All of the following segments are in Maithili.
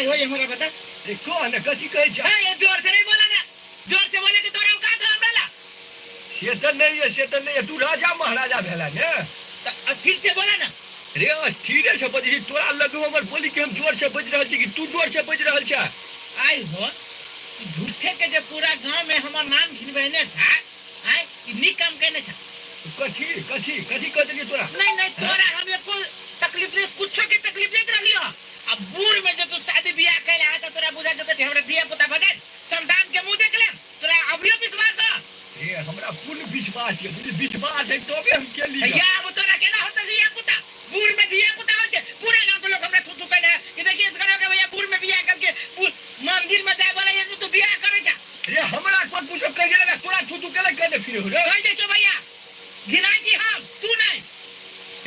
आइ हो हमरा बता। रे कह ने, कथी कहै छै? ए जोर से नहीं बोला ना, जोर से बोले के तोरा औकात हो हमरा ला। से तऽ नहि यऽ, से तऽ नहि यऽ, तू राजा महाराजा भेला ने। तऽ अस्थिर से बोला ना। रे अस्थिरे से बजै छी, तोरा लग हमर बोली के हम जोर से बजि रहल छी कि तू जोर से बजि रहल छे? आइ हो, ई झूठे के जे पूरा गांव में हमर नाम घिनबेने छा, आइ ई नीक काम केने छा। कथी कथी कथी कह देलियै तोरा? नहीं नहीं, तोरा हम एको तकलीफ नहीं, कुछो के तकलीफ नहीं रहलियो। अब बूढ़ में जो तू शादी बियाह कैला है, तो तोरा बुझा जो कि हमरा धिया पुता भऽ जाए, संतान के मुंह देख लेम, तोरा अभियो विश्वास हो? रे हमरा पूर्ण विश्वास है, बुझली, विश्वास है तबे हम केली। या अब तोरा केना होता धिया पुता? बूढ़ में धिया पुता होते, पूरा गांव के लोग हमरा थू थू कहने है कि देखिए इस घर के भैया बूढ़ में बियाह करके मंदिर में जाए वाला, ये तू बियाह करे छा। रे हमरा कोई कुछो कहि लगा, तोरा थू थू केले कहने फिर हो रे? कहि दे छो भैया, घिना छी हम, तू नहीं।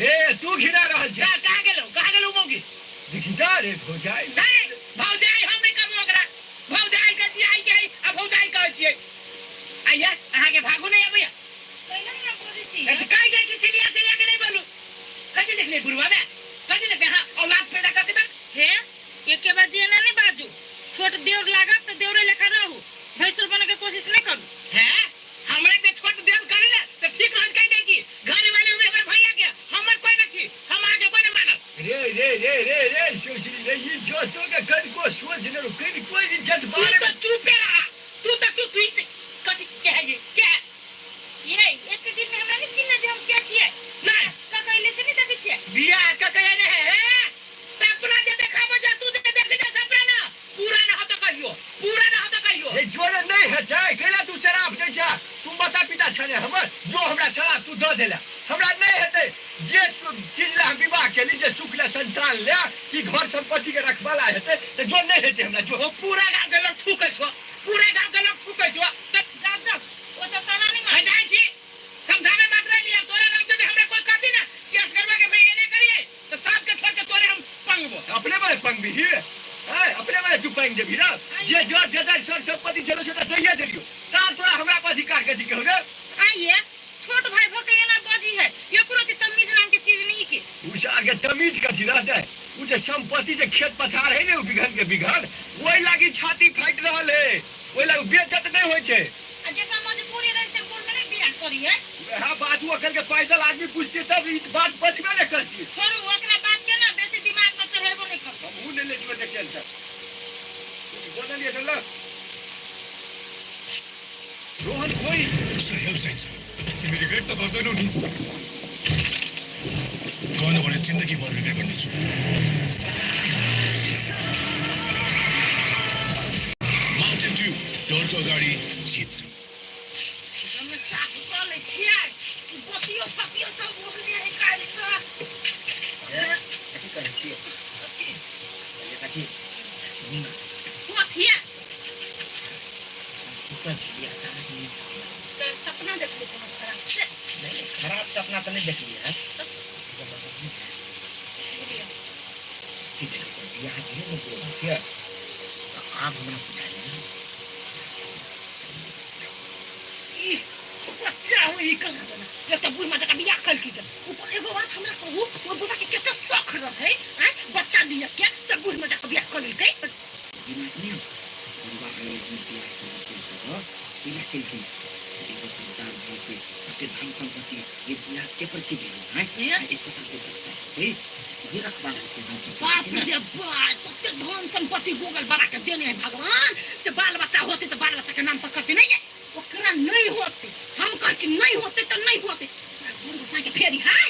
ए तू घिना रहल छे। कहाँ गेलो, कहाँ गेलो मौगी? देखी दा रे भौजाई। नहीं भौजाई हम नहीं कहबो ओकरा, भौजाई कहै छियै, आई छै आ भौजाई कहै छियै। आइया अहाँ के भागू नहीं अबैया। कैला ना बोलै छी? ए, तऽ कहि जाइ छी सिलिया सिलिया के नहीं बोलू। कथी देखले बुढ़वा में? कथी देखले? हाँ, औलाद पैदा करके दल। हे, एके बार एना नहीं बाजू, छोट देवर लागत तऽ देवरे लेखा रहू, भैंसुर बने के कोशिश नहीं करू। हे, हमरा जे छोट देवर करी ने तऽ ठीक रहत कहि दै छी। घर वाले में हमरा भैया के हमर कोई न छी, हम अहाँ के कोई न मानब। रे रे रे रे रे सोचली रे, ई जो तो के कनिको सोच ने रो, कनिको इज्जत तू बारे तो चुपे रहा, तू तो चुप, तू से कथी के है ये के है? ये एक दिन में हमरा नहीं चिन्ह जे हम के छियै। नहीं। का कहले से नहीं देखै छियै। बियाह के कहे ने है, हे? सपना जे देखाबो जे तू जे देख जे सपना ना पूरा ना होता कहियो, पूरा ना होता कहियो। ए जोरे नहीं हेतै, कैला तू शराब दै छा? तू माता पिता छने हमर, जो हमरा शराब तू दऽ देला, हमरा नहीं हेतै। जे चीज ला हम विवाह केली, जे सुख ला संतान ला कि घर संपत्ति के रखवाला हेतै, तऽ जो नहीं हेतै हमरा जो। ओ पूरा गांव के लोग थूकै छो, पूरा गांव के लोग थूकै छो। जाओ जाओ, ओ तो ताना नहीं मारे। जाय छी समझावे मात्र लिया, तोरा नाम से हमरा कोई कहती ना कि असगरवा के भाई एना करिए तो साफ के छोड़ के तोरे हम पंगबो। अपने बारे पंगबी ही है, अपने बारे तू पंग देबी ना। जे जर जदर सर संपत्ति चलो छो त दैया देलियो, ता तोरा हमरा पर अधिकार कथी कहू रे? आइए छोट भाई भर के एना बजी है, एको रति तमीज नाम के चीज नहीं के। उस आगे तमीज कथी रहतै? उ जे संपत्ति जे खेत पथार है ने, उ बिघन के बिघन ओहि लागी छाती फाटि रहल है, ओहि लागी बेचत नहीं होइ छै। आ जेकरा मजबूरी रहे से बूढ़ में नहीं बियाह करी है। वएह बात उ अखन के पैदल आदमी पूछते तब ई बात बजबे ने करती। छोड़ू ओकरा बात के ना, बेसी दिमाग में चढ़ेबो नहीं करतो। हमहूँ नहि लै छियै टेंशन। कुछ बोललियै तऽ ल। रोहन खोइ, उसलाई हेल्प चाहिन्छ। तिमी रिग्रेट त गर्दैनौ नि? गएन भने जिन्दगीभर रिग्रेट गर्नेछु। माउन्टेन ड्यू डरको अगाडि जित्छ। हमे साफ कऽ लै छियै, ई बसियो सतियो सब उठले है काल्हि सँ। ए, कथी कहै छियै? कथी? कहलियै कथी? सुनू ना। कथी? हम सुतल छलियै, अचानक नींद टूटल। तऽ सपना देखलियै कोनो खराब से? नहीं, नहीं, खराब सपना तऽ नहीं देखलियै है। की देखियौ, ओकर बियाह भेलै ने बुढ़बा के, तऽ आब हमरा बुझाइए ने। ई बच्चा हो, ई कहाँ बना? एक तऽ बूढ़ जकाँ बियाह कलकी के। ऊपर एगो बात हमरा कहू, ओ बुढ़ा के कते शौक रहै, आँय, बच्चा लिअ के, से बूढ़ जकाँ बियाह कऽ लेलकै। दिमाग नहि, बुढ़बा के एक दिन बियाह शादी केलकै तऽ बियाह केलकै, एगो संतान भऽ कते धन संपत्ति ये बियाह के पर की भेलै, आँय? हे? आ एकोटा जे बच्चा हेतै, उहे रखवाला हेतै धन संपत्ति बाप के ना। रे बाप, सत्य धन संपत्ति गूगल बना के देने है भगवान, से बाल बच्चा होते तो बाल बच्चा के नाम पर करते नहीं है, ओकरा नहीं होते, हम कहै छी नहीं होते तो नहीं होते। घर गोसाई के फेरी है।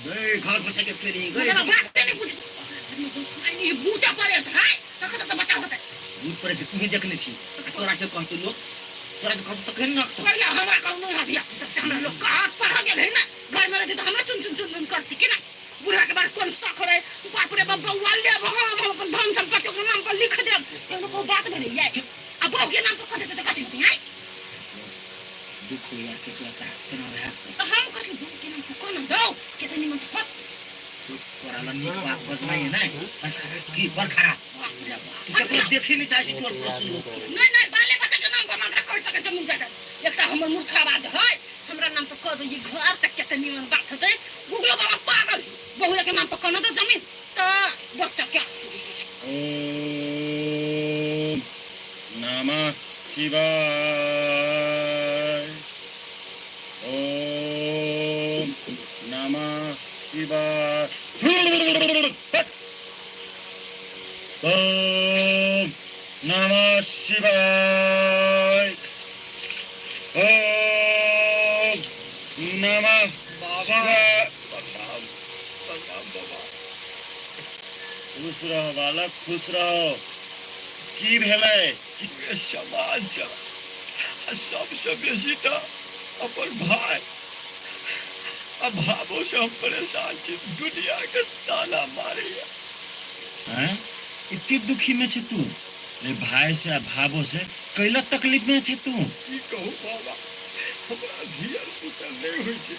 नहीं, घर गोसाई के फेरी गई। मतलब बात नहीं बुझ, घर में गोसाई नहीं, भूत पड़े है, तखन तो बच्चा होते। भूत पड़े तू ही देखने छी, आ तोरा के कहतो लोग, तोरा के कहतो तो केहन रखतो। पहले हमरा कहू नहीं हटिया, तो से हमरा लोग हाथ पर हो गेल है ना, घर में रहते तो हमरा चुन चुन चुन चुन करती के ना। बुढ़ा के बाद कोन शौक रहे, बाप रे बाप, बउआ लेब, हम अपन धन संपत्ति ओकर नाम पर लिख देब, एहनो कोनो बात भेलै ये। आ बहू के नाम पर कह देतै तऽ कथी होतै, आँय? दुख होइया के तोरा का केना रहै। तऽ हम कथी बहू के नाम पर कोना दौ, के तऽ निमन होत। चुप, तोरा लग नीक बात बजनाइ है नै, बड़ खराब की, बड़ खराब। बाप रे बाप। तू ककरो देखै नहि चाहै छी टोल पड़ोसी लोक के। नहि नहि, बाले बच्चा के नाम पर माथा कर सकै जमीन जायदाद। एकटा हमर मूर्ख आवाज है, हमरा नाम पर कह दो ई घर तऽ कते निमन बात हेतै। गूगलो बाबा पागल है, बहुए के नाम पर कहना दो जमीन तऽ बच्चा के आशीर्वाद। ए शिवाय। ओम नमः शिवाय। ओम नमः शिवाय। ओम नमः शिवाय। प्रणाम प्रणाम बाबा। खुश रहो बालक, खुश रहो। की भेलै? पूरे समाज से आ सबसे बेसी तऽ अपन भाय आ भावो से हम परेशान छी, दुनिया के ताना मारैया। हैं, एते दुखी में छे तू? रे भाई से आ भाबो से कैला तकलीफ में छे तू? की कहू बाबा, हमरा धियल पुतल नहि होइ छै।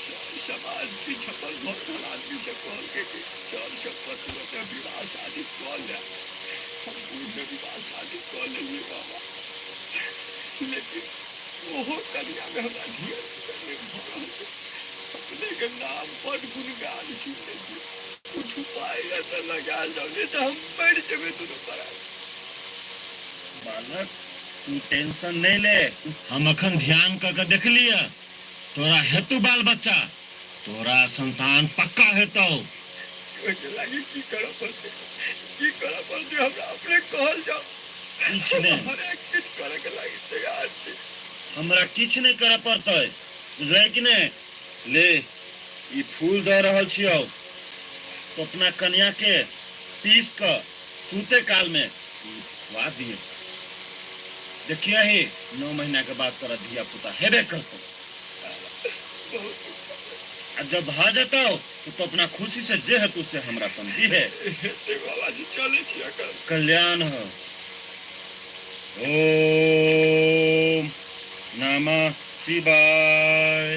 सब समाज की छपल घर घर आदमी से कहलकै कि चल संपत्ति ओतऽ विवाह शादी कऽ ले। हम बूढ़ विवाह शादी कऽ लेलियै बाबा, लेकिन ओहो कनिया में हमरा धियल पुतल नहि भऽ रहल छै। अपने के नाम बड गुणगान सुनने छी, कुछ उपाय तऽ लगायल जाउ, नहि तऽ हम मरि जेबै दुनू परानी। बालक, तू टेंशन नहीं ले, हम अखन ध्यान कर के देख लिय, तोरा हेतु बाल बच्चा, तोरा संतान पक्का हेतौ। ओहिके लागि की करऽ पड़तै, की करऽ पड़तै हमरा अपने कहल जाउ। किछु नहि। हरेक किछु करऽ के लागि तैयार छी। हमरा किछु नहि करऽ पड़तै, बुझलै कि नहि? ले ई फूल दऽ रहल छियौ, तो अपना कनिया के पीस कऽ सूते काल में ई खुआ दिए। देखिए ही 9 महीना के बाद तोरा धिया पुता हेबे करतौ। आ जब भऽ जेतौ तो अपना खुशी से जे हेतौ से हमरा अपन दिहे। हेतै बाबाजी, चलै छी अखन। कल्याण हो। ओम नमः शिवाय।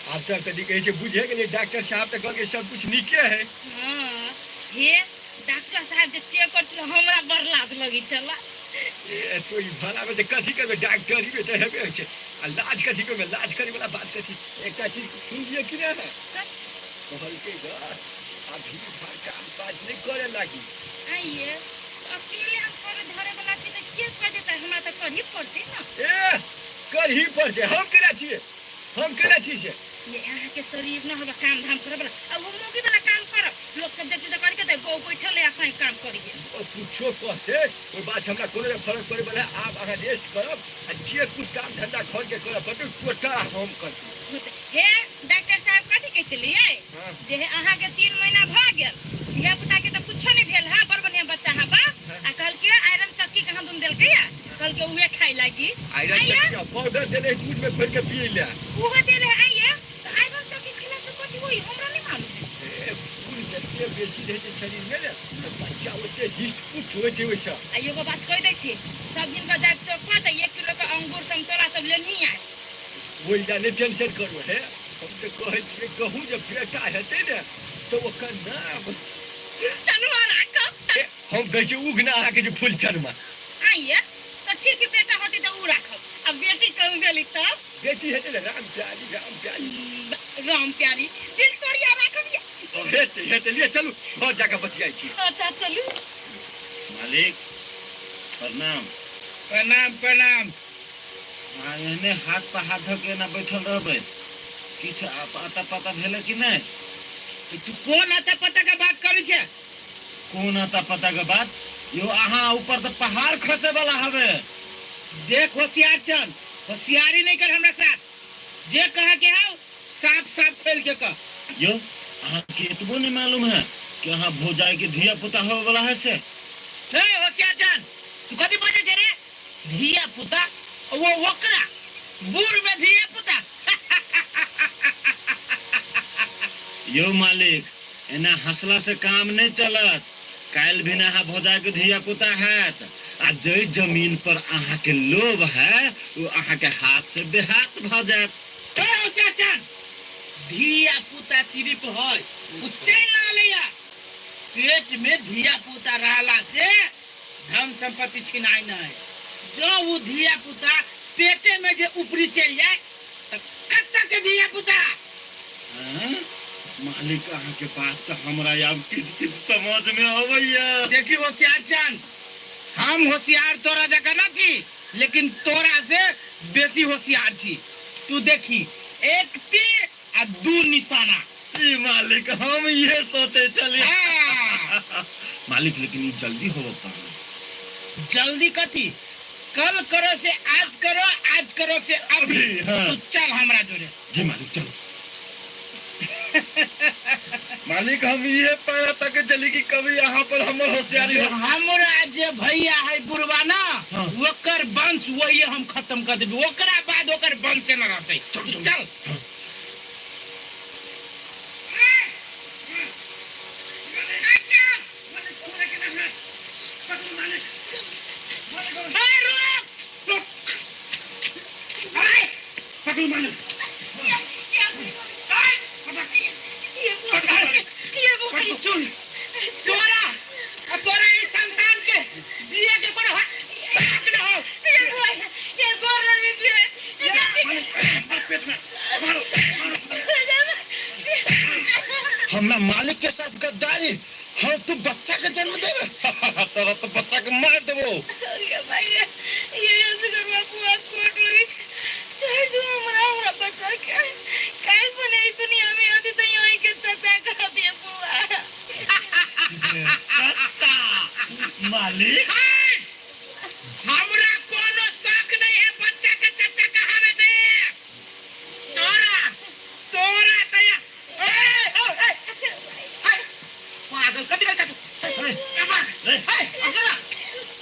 आब तऽ कथी कहै छै बुझे गेलियै, डॉक्टर साहब तऽ कहलकै सब कुछ नीके है। हाँ, हे डॉक्टर साहब जे चेक कर छल हमरा बड़ लाज लगै छल। ए तो ई भला में तऽ कथी करबै, डॉक्टरी में तऽ हेबे होइ छै। आ लाज कथी करबै, लाज करे वाला बात कथी? एकटा चीज सुनलियै कि नहि? कहलकै ग आ भीड़ भाड़ काम काज नहि करे लागी। आइए अकेले हम करे धरे वाला छी तऽ के कह देतै, हमरा तऽ करही पड़तै ने। ए करही पड़तै, हम केना छियै, हम केना छी से? ये अहाँ के शरीर न हवा काम धाम करे वाला, आ वो मोगी वाला काम करब, लोग सब देखते तऽ कहलकै बहु बैठल है असाई काम करिए। ओ कुछो कहते ओहि बात से हमरा कोनो नहि फर्क पड़े वाला। आब अहाँ रेस्ट करब आ जे कुछ काम धंधा घर के करब पड़तै टोटल हम करबै। हे डॉक्टर साहब कथी कहै छलियै? हाँ। जे हे अहाँ के 3 महीना भऽ गेल, धिया पुता के तऽ कुछो नहि भेल है, बड़ बढ़िया बच्चा है बा। आ कहलकै आयरन चक्की कहाँ दून देलकै या, कहलकै उहे खाइ लागी। आयरन आइए। चक्की आ पाउडर देने दूध में घोरि के पियै लए। उहो देले आइए, तऽ आयरन चक्की खेला से कथी होई हमरा नहीं मालूम है। ए खून जते बेसी रहै छै शरीर में ने तऽ बच्चा ओते हिस्ट पुष्ट होइ छै ओहिसँ। आ एगो बात कहि दै छी, सब दिन के जायब चौक पर तऽ 1 किलो के अंगूर समतोला सब लेनही आयब। ओहि लए नहि टेंशन करू। हे हम तऽ कहै छियै कहूँ जे बेटा हेतै ने तऽ ओकर नाम चनुआ राखब। ए, हम कहै छियै उगना अहाँके जे फूल चनुआ। आइए तऽ ठीक है, बेटा होतै तऽ उ राखब, आ बेटी कहूँ भेली तब? बेटी हेतै ने राम प्यारी, राम प्यारी। राम प्यारी दिल तोड़िया राखब ये। हेतै हेतै, लिए चलू घर जाके बतियाइ छी। अच्छा चलू। मालिक प्रणाम। प्रणाम प्रणाम। अहाँ एहने हाथ पर हाथ धऽ के एना बैठल रहबै, किछु आता पता भेलै कि नहि? तू कोन आता पता के बात करै छै? कोन आता पता के बात? यो अहाँ ऊपर तऽ पहाड़ खसे वाला हवे। देख होशियार चंद, होशियारी नहीं कर हमरा साथ, जे कहे के हौ साफ साफ खोल के कह। यो अहाँ के एतबो नहीं मालूम है कि अहाँ भौजाई के धिया पुता होवे वाला है से? ए होशियार चंद, तू कथी बजै छै रे? धिया पुता वो ओकरा बूढ़ में धिया पुता। यो मालिक एना हंसला से काम नहीं चलत, काल्हि भी अहाँ भौजाई के धिया पुता हैत, आ जै जमीन पर अहाँ के लोभ है वो अहाँ के हाथ से बेहाथ भ जायत। ए होशियार चंद, धिया पुता सिर्फ है उ चलि रहलै है, पेट में धिया पुता रहला से धन संपत्ति छिनाइ नहीं, जो वो धिया पुता पेटे में जे ऊपरी चलि जाए तो कत्ता के धिया पुता। हाँ? मालिक अहाँ के बात तो हमरा आब किछ किछ समझ में अबैया। देखी होशियार चंद, हम हम होशियार तोरा जकाँ ना छी, लेकिन तोरा से बेसी होशियार छी। तू देखी, एक तीर आ दू निशाना। ई मालिक, हम ये सोचे चली। हाँ। मालिक, लेकिन ई जल्दी होबो पर। जल्दी कथी? कल करो से आज करो, आज करो से अभी। अभी, हाँ। तू चल हमरा जोरे। जी मालिक, चलो मालिक। हम ये पाया तक चली कि कभी यहाँ पर हमर होशियारी हो। हमरा जे भैया है बुढ़वा ना, हाँ। ओकर वंश वही हम खत्म कर देबे, ओकरा बाद ओकर वंश न रहतै। चल, चल। चल। पकड़ो मालिक। सुन, तोरा आ तोरा ई संतान के जिए के कोनो हक न हो। हमरा मालिक के साथ गद्दारी, हम तू बच्चा के जन्म देबे? तोरा तो बच्चा के मार देबो। चाचा मालिक, हमरा कोनो शक नहीं है बच्चा के चाचा कहावे से। तोरा तोरा तया ए ए ए पागल कथि करै तू? ए असला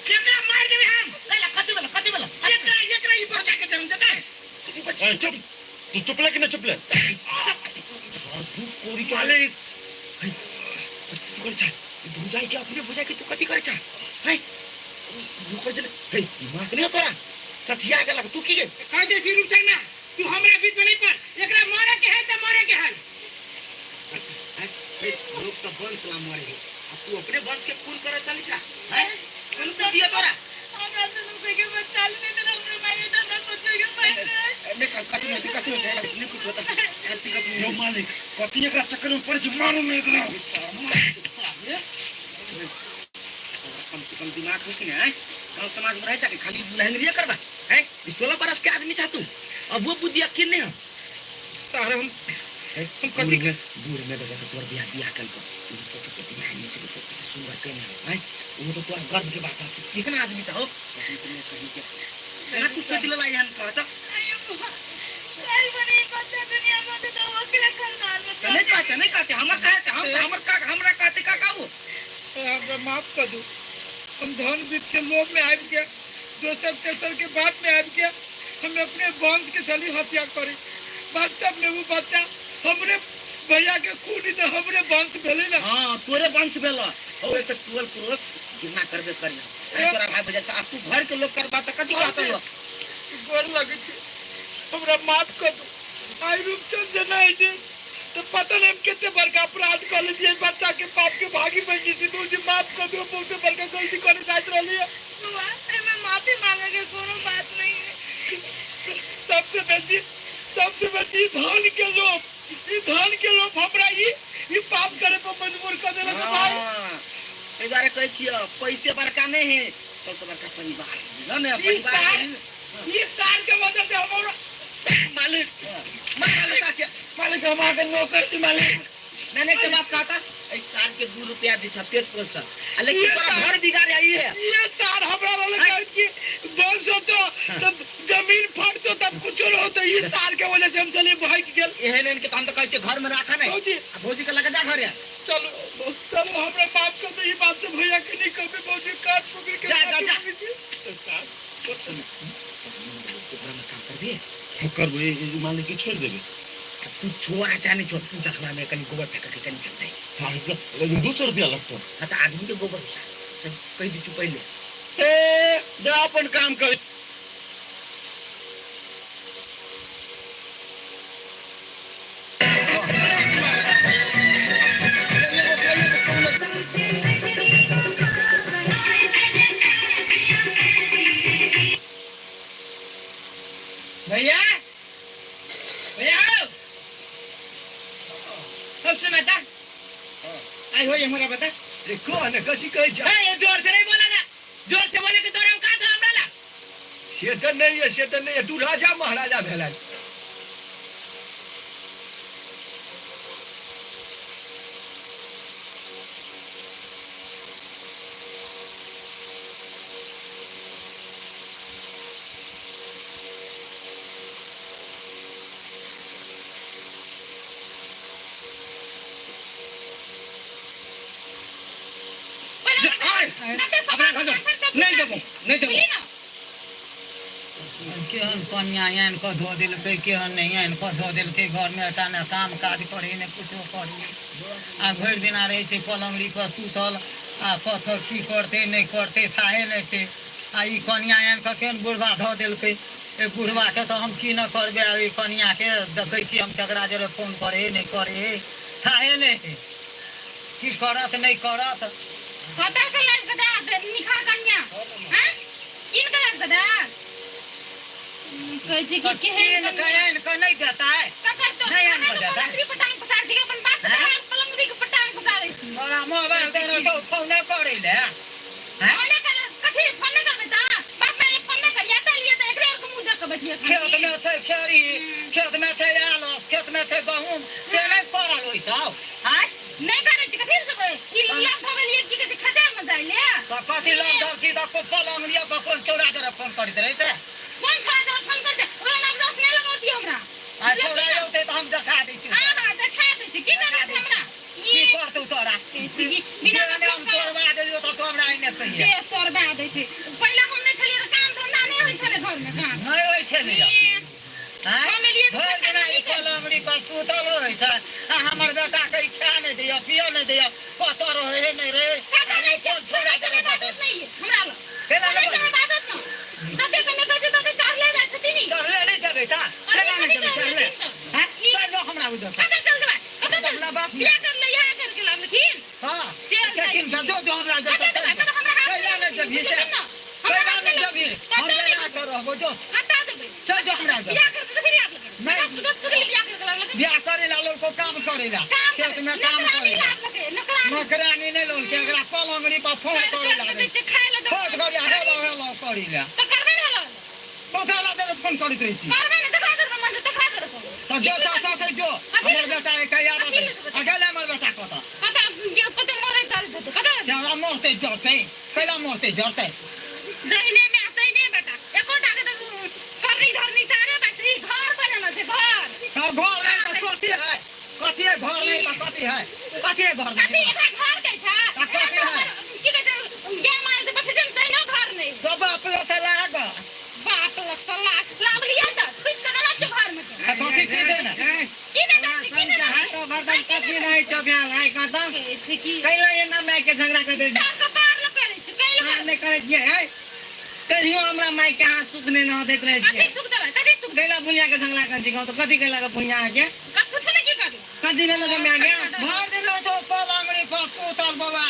केकरा मार देबे हम? लैला कथि भेल, कथि भेल? एकरा एकरा ई बच्चा के जन्म देतै? ए, चुप, तू चुप ले कि नहीं चुप ले? मालिक, कथी करै छ? भुजाई के अपने भुजाई के तू कथी करै छ? है नौकर जने हे मार के नहीं तोरा सठिया गेलक तू की गे? कह दे सिर उठा ना, तू हमरा बीच में नहीं पड़। एकरा मारे के है त मारे के है। हे, लोग तो वंश ला मरे है, आ तू अपने वंश के खून करे चली छा? हैं कौन तो दिया तोरा? नहीं कथी होते, कथी होते नहीं, कुछ होता कथी कथी। यो मालिक, कथी एकरा चक्कर में पड़े छी? मारू ने एकरा। कम से कम दिमाग हो कि नहीं? गाँव समाज में रह जाके खाली लहंगरिया करबा हैं? ई 16 बरस के आदमी छा तू, अब वो बुद्धि अकिल नहीं है। सारा हम हम कथी बूढ़ में तो जाके तोर बियाह बियाह कल को तो तो बियाह नहीं छे तो तो सुंदर के नहीं हैं? वो तो तोर गर्व के बात है। कितना आदमी चाहो कहीं के ना तू सोच लेला एहन कहता नहीं कहते, नहीं कहते हमर कहते, हम हमर का हमरा कहते का का वो। हमरा माफ कर दू, हम धन वित्त के लोभ में आबि के दोसर तेसर के बात में आबि के हम अपने वंश के छली हत्या करी। वास्तव में वो बच्चा हमरे भैया के खून ही तो हमरे वंश भेलै ना। हाँ, तोरे वंश भेल। और एक तो टोल पड़ोस घृणा करबे करी। तोरा भाई बजा से, आ तू घर के लोग करबा त कथी कहत लोग? गोर लगै छी, हमरा माफ कर दू। आई रूपचंद जे नहीं थी तो पता नहीं हम कितने बड़का अपराध कर लीजिए, बच्चा के पाप के भागी बन गई थी। मुझे माफ कर दो, बहुत बड़का गलती करे जात रही है। माफी मांगे के कोनो बात नहीं है। सबसे बेसी धन के लोभ, ई धन के लोभ हमरा ई पाप करे पर मजबूर कर देलक भाई। हाँ, एहि दुआरे कहै छियै पैसे बड़का नहीं है, सबसे बड़का परिवार है। बुझल ने? ई परिवार सार, है। ई सार के वजह से हमरा मालिक, मालिक के मालिक, हम अहाँके नौकर छी मालिक। नहीं नहीं के बात कहता, एहि सार के 2 रुपया दै छ पेट पोल छ, आ लेकिन ये तोरा सार- घर बिगाड़ आई है। ये सार हमरा रहल कहत कि वंश होतो तब जमीन फटतो तब कुछ न होतो, ई सार के वजह से हम चलिए भाग गेल। एहन एहन के तो हम तो कहै छियै घर में राखा नहीं। भौजी। आ भौजी के लगा जा घर है। चलो चलो, हमरा माफ कर दो, ई बात से भैया के नहीं कहबे भौजी, काट पकड़ के जा, जा, माफी जा। मांगै छी। तो सार, तू घर में काम करबे? हम करबै, ई मालिक के छोड़ि देबै। अब तू छोड़ आ चाहे नहीं छोड़, तू चल हमरा में कनी गोबर फेंक के कनी फेंक दे। हाँ, लेकिन 200 रुपया लगतौ। हाँ, तो आदमी के गोबर उसा सब कहि दै छु पहिले। ए, जा अपन काम कर। भैया, भैया हो। हो, सुना ता। आई हो, ये हमरा बता। रे, कह ने, कथी कहै छ? ए, ये जोर से नहीं बोला ना। जोर से बोले के तोरा औकात है हमरा ला? से तऽ नहि यऽ, से तऽ नहि यऽ, तू राजा महाराजा भेला। अपना घर नहीं देबो, नहीं देबो। केहन कनिया आनि कऽ धऽ देलकै, केहन नहि आनि कऽ धऽ देलकै। घरमे एकटा ने काम काज करी ने कुछो करी, आ भरि दिना रहै छै पलङ्गड़ी पर सुतल, आ कतऽ की करतै नहि करतै थाहे नहि छै। आ ई कनिया आनि कऽ केहन बुढ़बा धऽ देलकै। एहि बुढ़बाके तऽ हम की नहि करबै। आ ई कनियाके देखै छी हम ककरा जरे फोन करे नहि करे थाहे नहि है, की करत नहि करत। कतऽ से लाबि कऽ दए निखा कनिया? हैं, कीन कऽ लाबि कऽ दए? कहै छै कि केहन कीन कऽ आनि कऽ नहि देतै? ककर तो नहि आनि कऽ देतै? पलंगड़ी पर टांग पसारै छी, अपन बाप के पलंगड़ी के टांग पसारै छी। तोरा मोबाइल देने छौ फोने करै लए? हैं? फोने कर, कथी फोन नहि करबै तऽ बाप माय फोन नहि करिया तऽ लिए तऽ एकरे आर के मुँह देख कऽ बैठिए। खेत में छै खेरी, खेत में छै आलस, खेत में छै गहूम, से नहि करल होइ छौ? आँय, नहि करै छी, कथी देबै? ई लाभ धबै लिए की कहै छै, खेते मे जाइ ले तऽ कथी लाभ धब छी? तऽ पलंगड़ी पर कोन चौरा जरे फोन करैत रहै छै? कोन छोड़ा जरे फोन करतै? ओकरा नाम दोष नहि लगौती हमरा। आ छौड़ा औतै तऽ हम देखा दै छी। हाँ हाँ, देखा दै छी। की करत हमरा? की करतौ तोरा? बिना हम तोड़वा देलियौ तऽ तू हमरा एने कहिए दे तोड़वा दै छै। पहिले हम नहि छलियै तऽ काम धंधा नहि होइ छलै घरमे? काम नहि होइ छलै। भरि दिना ई पलंगड़ी पर सुतल रहै छै, आ हमर बेटा के ई खाय नहि दैया, पियऽ नहि दैया, कतऽ रहै हे नहि रहै। कोन छौड़ा जरे हमरा लग केना नहि बाजत न? जते के नहि कहै छै तते चढ़ले जाइ छथिन। चढ़ले नहि जेबै तऽ केना नहि जेबै चढ़ले? हैं, चल जो हमरा उधर से। कतऽ चल जेबै? कतऽ चल? हमरा बाप बियाह कर ले, इएह करके लाबलखिन। हाँ, चल जाइ किन छी। जो जो हमरा कतऽ जतऽ जेबै? कतऽ हमरा हाथ कैला नहि जेबही से? हमरा कैला नहि जेबही? हम बेना कर रहबो, जो। कतऽ जेबै? चल जो हमरा उधर। बियाह करके कथी लाबलखिन? नहि। कथी बियाह करके लाबलखिन? बियाह करे ला लोग को काम करे ला, काम खेत में काम नौकरानी करे ला। लाबलकै, नौकरानी। नौकरानी नहि लोल के, एकरा पलंगड़ी पर फोन करे कर लागे, छै, खाय लए फोन करिया हेलो हेलो करी ला। तऽ करबै ने हेलो? ककरा देले फोन करैत रहै छी? करबै ने, तकरा देबै मन, तकरा देबै। तऽ जो तऽ तऽ जो, हमर बेटा के आबऽ दे। आ गेलै हमर बेटा कतऽ? कतऽ जे कतऽ मरै चल देतै, कतऽ? हमरा मरतै जरतै, कैला मरतै जरतै? जहिने में तहिने बेटा, एकोटा के तऽ करनी धरनी सारे बस ई घर बनेलो छै घर। तऽ घर नहि तऽ कथी है? कथी है? घर नहि तऽ कथी है? कथी है घर कथी नहि? एकरा घर कहै छै? तऽ कथी है? की कहै छै, गाय माल जे बैठे छै ने, तहिनो घर नहि। तऽ बाप लग से लाग। बाप लग से लाग लाबलियै तऽ ठुसि कऽ देना छौ घरमे। तऽ कथी चीज दे ने? की नहि दै छै, की नहि दै छै? हरदम कथी रहै छौ भेल आइ कतऽ? कहै छै की कैला एना माय के झगड़ा कर दै छै? टांग कपार लग करै छै, कैला अहाँ नहि करै छियै है? कहियो हमरा माय के अहाँ सुख नहि न दैत रहै कथी छियै। सुख देबै? कथी सुख देबै? कैला बुनिया के झगड़ा करै छी? गाँव तऽ कथी कैला के बुनिया अहाँके? कुछ नहि, की करबै? कथी भेलो के माय के? भरि दिन रहै छौ पलंगड़ी पर सुतल बौआ,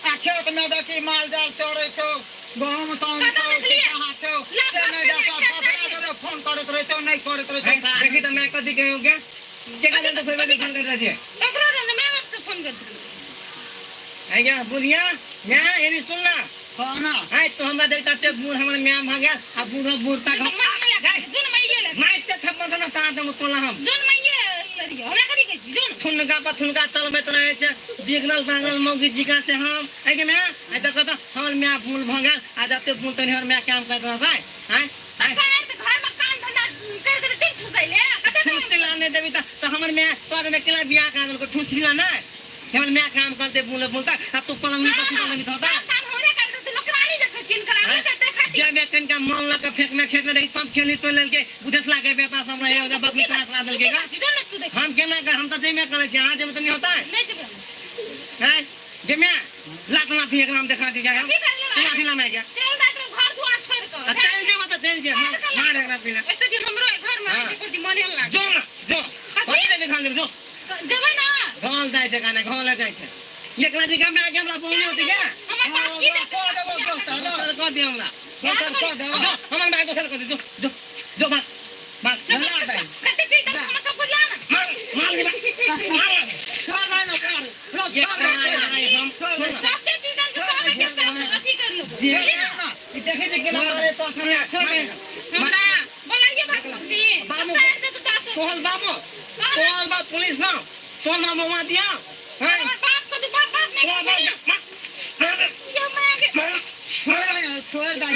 आ खेत में देखी माल जाल चरै छौ, गहूम तहूम कतऽ छौ कि देखलियै? कहाँ छौ लाख से नहि लाख देखऽ। खेत ककरा जाइ छै। जरे फोन करैत रहै छौ, नहि करैत रहै छौ? देखी तऽ माय कथी कहियो के केकरा जन तऽ फेर फोन करैत रहै छियै? ककरो नहि, माय बाप से फोन करैत रहै छै। आइ गे बुढ़िया, माय, एनी सुन ना। कहना। आइ तो हमरा देखता ते बूढ़ हमर माय भऽ गेल, आ बूढ़ो बूढ़ तक हम जुन माइये ले। मारिते थप्पड़ से ना तार दम तोला हम। जुन माइये लड़ियो, हमरा कथी कहै छी? जुन थुनका पर थुनका चलबैत रहै छै, बिगड़ल बागल मौगी जिका से हम। आइ गे माय, आइ देखऽ तऽ हमर माय भूल भऽ गेल, आ जते भूल तनी हमर माय काम करैत रहतै। आँय आँय, कर तऽ घरमे काम धंधा कर के चुन ठुसैले कते। ठुसला नहि देबी तऽ तऽ हमर माय तोरा देने केला बियाह करा देलको? ठुसला नहि, हमर माय काम करते बोले बोलता, आ तू पलंगनी पर सुतल रहबी तऽ सब काम हमरे कर देतै, नौकरानी जखन किन कराबे करते खाती। जब मैं कनिका मन लग के फेंक में खेत में रही, सब खेली तो लेलके बुधेसला के बेटा सब रहे, ओकरा बकरी चरा चरा देलके का। जुन तू देख। हम केना कर? हम तऽ जइमे करै छी, अहाँ जेबै तऽ नहि होतै। नहि जेबै हम। हैं गे माय, लात लाथी एकरा हम देखा दी जाय हम। की करले? तू लाथी ला माय के। चल जाइत रह घर दुआर छोड़ि कऽ। आ चलि जेबै तऽ चलि जेबै, मार एकरा पहिले। ऐसे भी हमरो घर में हाँ। एको रति मने नहि लागै। जो ना जो, कथी देबी खान देबी, जो। जेबै ना? घल जाइ छै गाने, घल जाइ छै एकरा जी के हमरा बोलनी होती के। हमर बाप की कऽ देबो दोसर। दोसर कऽ दे हमरा। दोसर कऽ देबो। जो, हमर माय दोसर कऽ दे, जो जो जो, भाग भाग। ला दे। कते चीज देलक हमर सब कुछ ला ना। मार मार के मार मार। छोड़ दे ना, छोड़ लो, छोड़ दे। हम छोड़ दे। सबके चीज देल सब के अथी कर लेबो। जे ना। ना तो ना मवा दिया हैं हमर बाप को तू बाप बाप नहीं तो कर ये मैं के छोड़ दे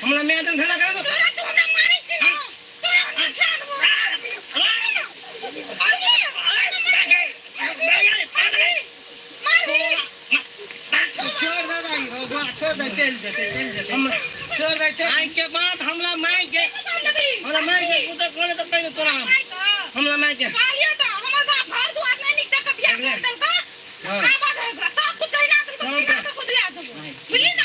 हमरा मैडम झगड़ा कर दो तोरा तू हमरा मारै छी ना तोरा हमरा छाड़ दो छोड़ दे दाई बौआ छोड़ दे चलि जेतै चलि जेतै छोड़ दे चल आई के बाद हमरा माय के हमरा माय के पुत्र कोने तो कहि तोरा हम हमरा माय के कहलियो तो हमर बाप घर दुआर नहीं निकता के बियाह कर देलका आबाद है ओकरा सब कुछ चाहिए ना तुमको बिना सब कुछ दिया देबो बुझली ना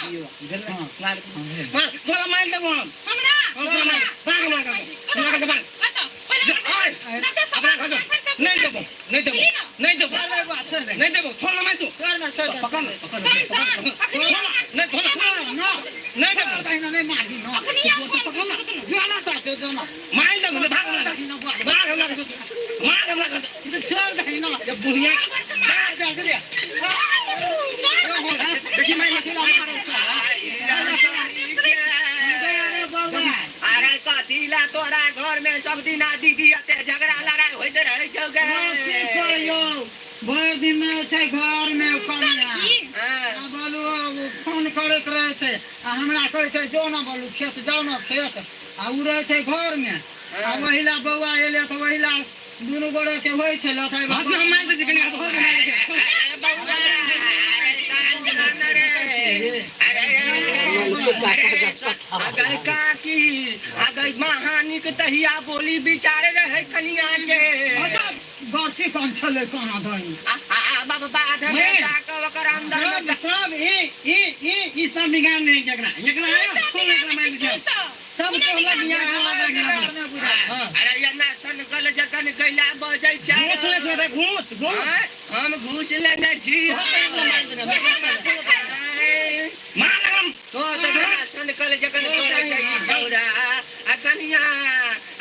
मार तोरा मार देबो हम हमरा हम तोरा मार भाग हमरा के हमरा के भाग बताओ पहिले नक्शा सब अपना खा नहीं देबो नहीं देबो नहीं देबो छोड़ दे बौआ छोड़ दे नहीं देबो छोड़ ना मार तू छोड़ दे छोड़ दे पकड़ पकड़ सन सन अखनी नहीं छोड़ ना नहीं देबो छोड़ दे नहीं मारही ना अखनी पकड़ ना जो ना तो जो ना मार देबो भाग हमरा दही ना बौआ भाग हमरा के मार हमरा के छोड़ दही ना ये बुढ़िया मार दे दे देखी मार अरे बौआ अरे कथी ला तोरा घर में सब दिना दीदी एते झगड़ा लड़ाई होइत रहै छौ गे की कहियौ भरि दिन नहि छै घर में कनिया हाँ। आ बोलू फोन करैत रहै छै आ हमरा कहै छै जो ना बोलू खेत जाउ ना खेत आ उ रहै छै घर में आ वहिला बौआ एलै तऽ वहिला दुनू गोरे के होइ छै लथाइ भाग हम मार दे छी कनी हाथ हो मार दे अरे बौआ अरे शांत रह रे अरे अगर काकी अगर महानिक तहिया बोली विचारे रहे कनिया के अच्छा बर्ची कोन छलै कोना दही आ बाबा बाध में जाके ओकर अंदर में सब सब ई ई ई ई सब बिगाड़ नहीं एकरा एकरा सुन एकरा मार दे सब तो हमरा बियाह करा दे हां अरे ये ना सन गल जखन गैला बजै छै घूस ले ले घूस घूस आँय, हम घूस लेने छी मार लगम तो तऽ सन गल जखन करै छै ई छौड़ा आ कनिया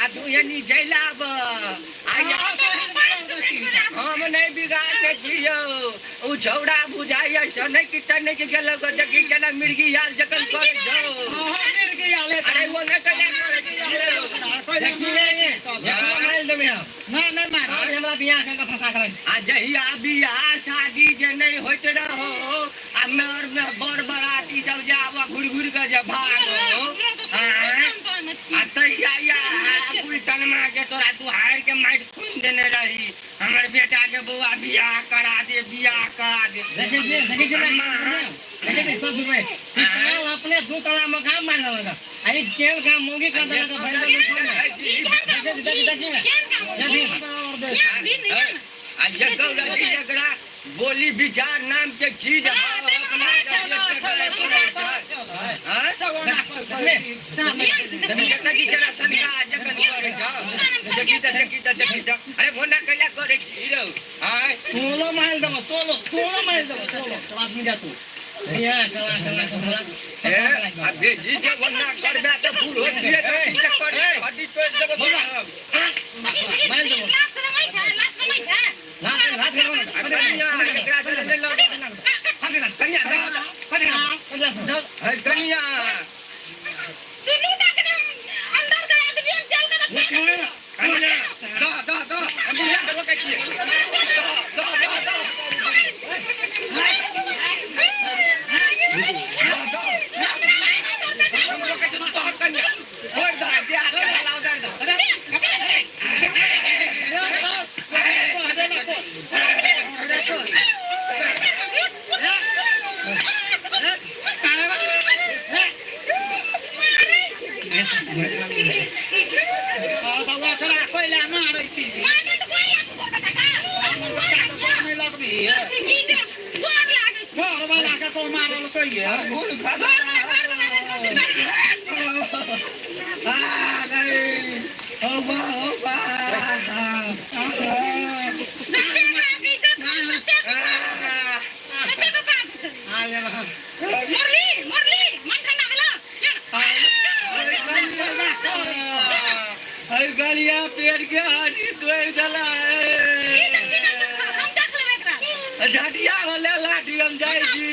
आ दुयनी जैलाब आ हम नहि बिगाड़ने छियौ उ छौड़ा बुझाइया सनक तनक गेलौ देखी केना मिर्गी आयल जखन करै छौ अरे ओ नहि कना करै छियौ देखी रे एकरा मार देबे हम नहि नहि मार और हमरा बियाह कर के फंसा कर आ जहिया बियाह शादी जे नहि होइत रहो आ मर में बर बराती सब जे आब घुरि घुरि के जे भागो आ तहिया या कुलटनमा के तोरा दुहार के माटि खून देने रही हमर बेटा के बौआ बियाह करा दे बियाह करा दे देखै छी देखै छी देखै छी सब दुबे ई साल अपने दू तला मकान मार लगा आ ई केल का मोगी का दला का भर दे फोन देखै देखी देखी आ ये गौरा जी एकरा बोली विचार नाम के चीज है अपना हाँ? देखी जरा सनका जखन करे छौ देखी त देखी त देखी त अरे भोना कैला करे छी रौ आय तोलो मार देबो तोलो तोलो मार देबो तोलो तो आदमी जा तू बियाह करा करा हमरा ए आ बेसी जे भोना करबे त बूढ़ो छियै त की त करे हड्डी तोड़ि देबो तोरा मार देबो लात लात आ कनिया एकरा से नहि लग कनिया दऽ दऽ है कनिया कनिया दऽ दऽ दऽ हम बियाह के रोकै छियै दऽ दऽ दऽ दऽ हम रोकै छियै तोहर कनिया छोड़ि दऽ बियाह के हलाउ दऽ दऽ ओकरा कोइला मारै छी नहि लगबी घर वाला के को मारल कहिए खून खा आ गई हो बा हो बा मुरली मुरली मन ठंडा भेला है गलिया पेट के हड्डी तोड़ि देला हम देख लेबै एकरा झटिया वाला लाठी हम जाइ छी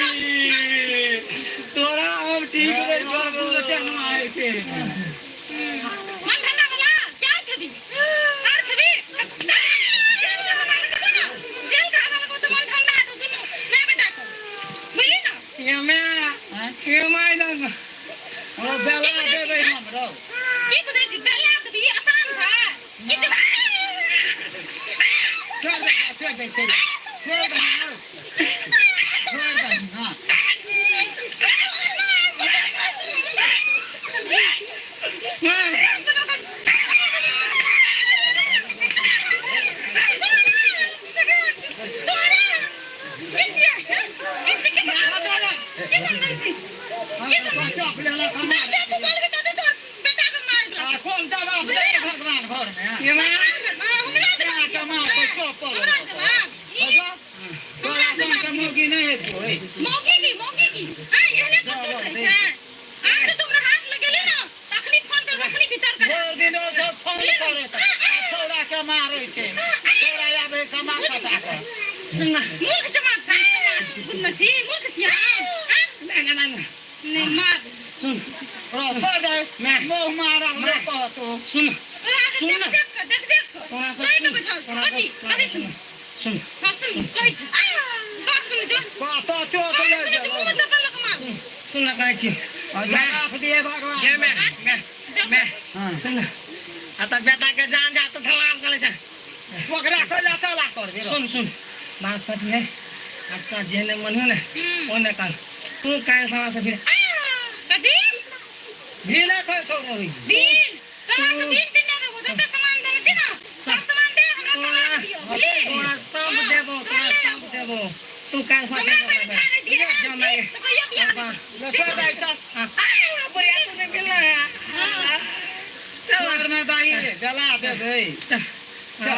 तोरा हम ठीक नहि करबो मन ठंडा भेला क्या खेबी आर खेबी ये my दंग ओ बेला देबै हम रौ। की बुझै छी बेला देबी आसान छै किछु छोड़ दे, छोड़ दे, छोड़ दे, छोड़ दे, छोड़ दे ना। कोन जवाब दे भगवान घर में तोरा सन के मौगी नहि हेतौ। मौगी की मौगी की हां एहने करतूत रहै छै। आब तऽ तुमरा हाथ लगेले ना तखनी फोन कर तखनी भीतर कर। भरि दिन ओ सब फोन करे त छौड़ा के मारै छै, छौड़ा आबै कमा खटा के। सुन ना। मूर्ख जमात बुझना छी, मूर्ख छी हम। ना ना ना नहीं मार। सुन रो छोड़ दे। मैं मुँह मारा हमरा कहतो। सुन सुन देख देख देख तोरा सब सही के बैठल तोरा कथी कथी सुन। सुन हां सुन कहै छी बात सुन जो कतो चोट बात लागि सुन गेल। मुँह में चप्पल लग मार। सुन ना कहै छी। जवाब दिए भगवान। ये मैं मैं मैं सुन आ त बेटा के जान जा तो सलाम करे छै। ओकरा कैला साला करबे। सुन सुन बात कथी है आपका जेहने मन हो ने ओने कर तू काल्हि सवा से फिर कथी भी ना खाइ छौ रे। बिल तोरा से बिल दिन ना देबो जते सामान देने छी ना सब सामान दे हमरा तोरा दियो बुझली। तोरा सब देबो, तोरा सब देबो। तू काल्हि सवा हमरा पहिले खाने दिए ना छी तो कहिया बियाह ले छोड़ दे चल। बुढ़िया तू नहीं मिलना है। चल छोड़ ने दाई बेला देबै। चल चल।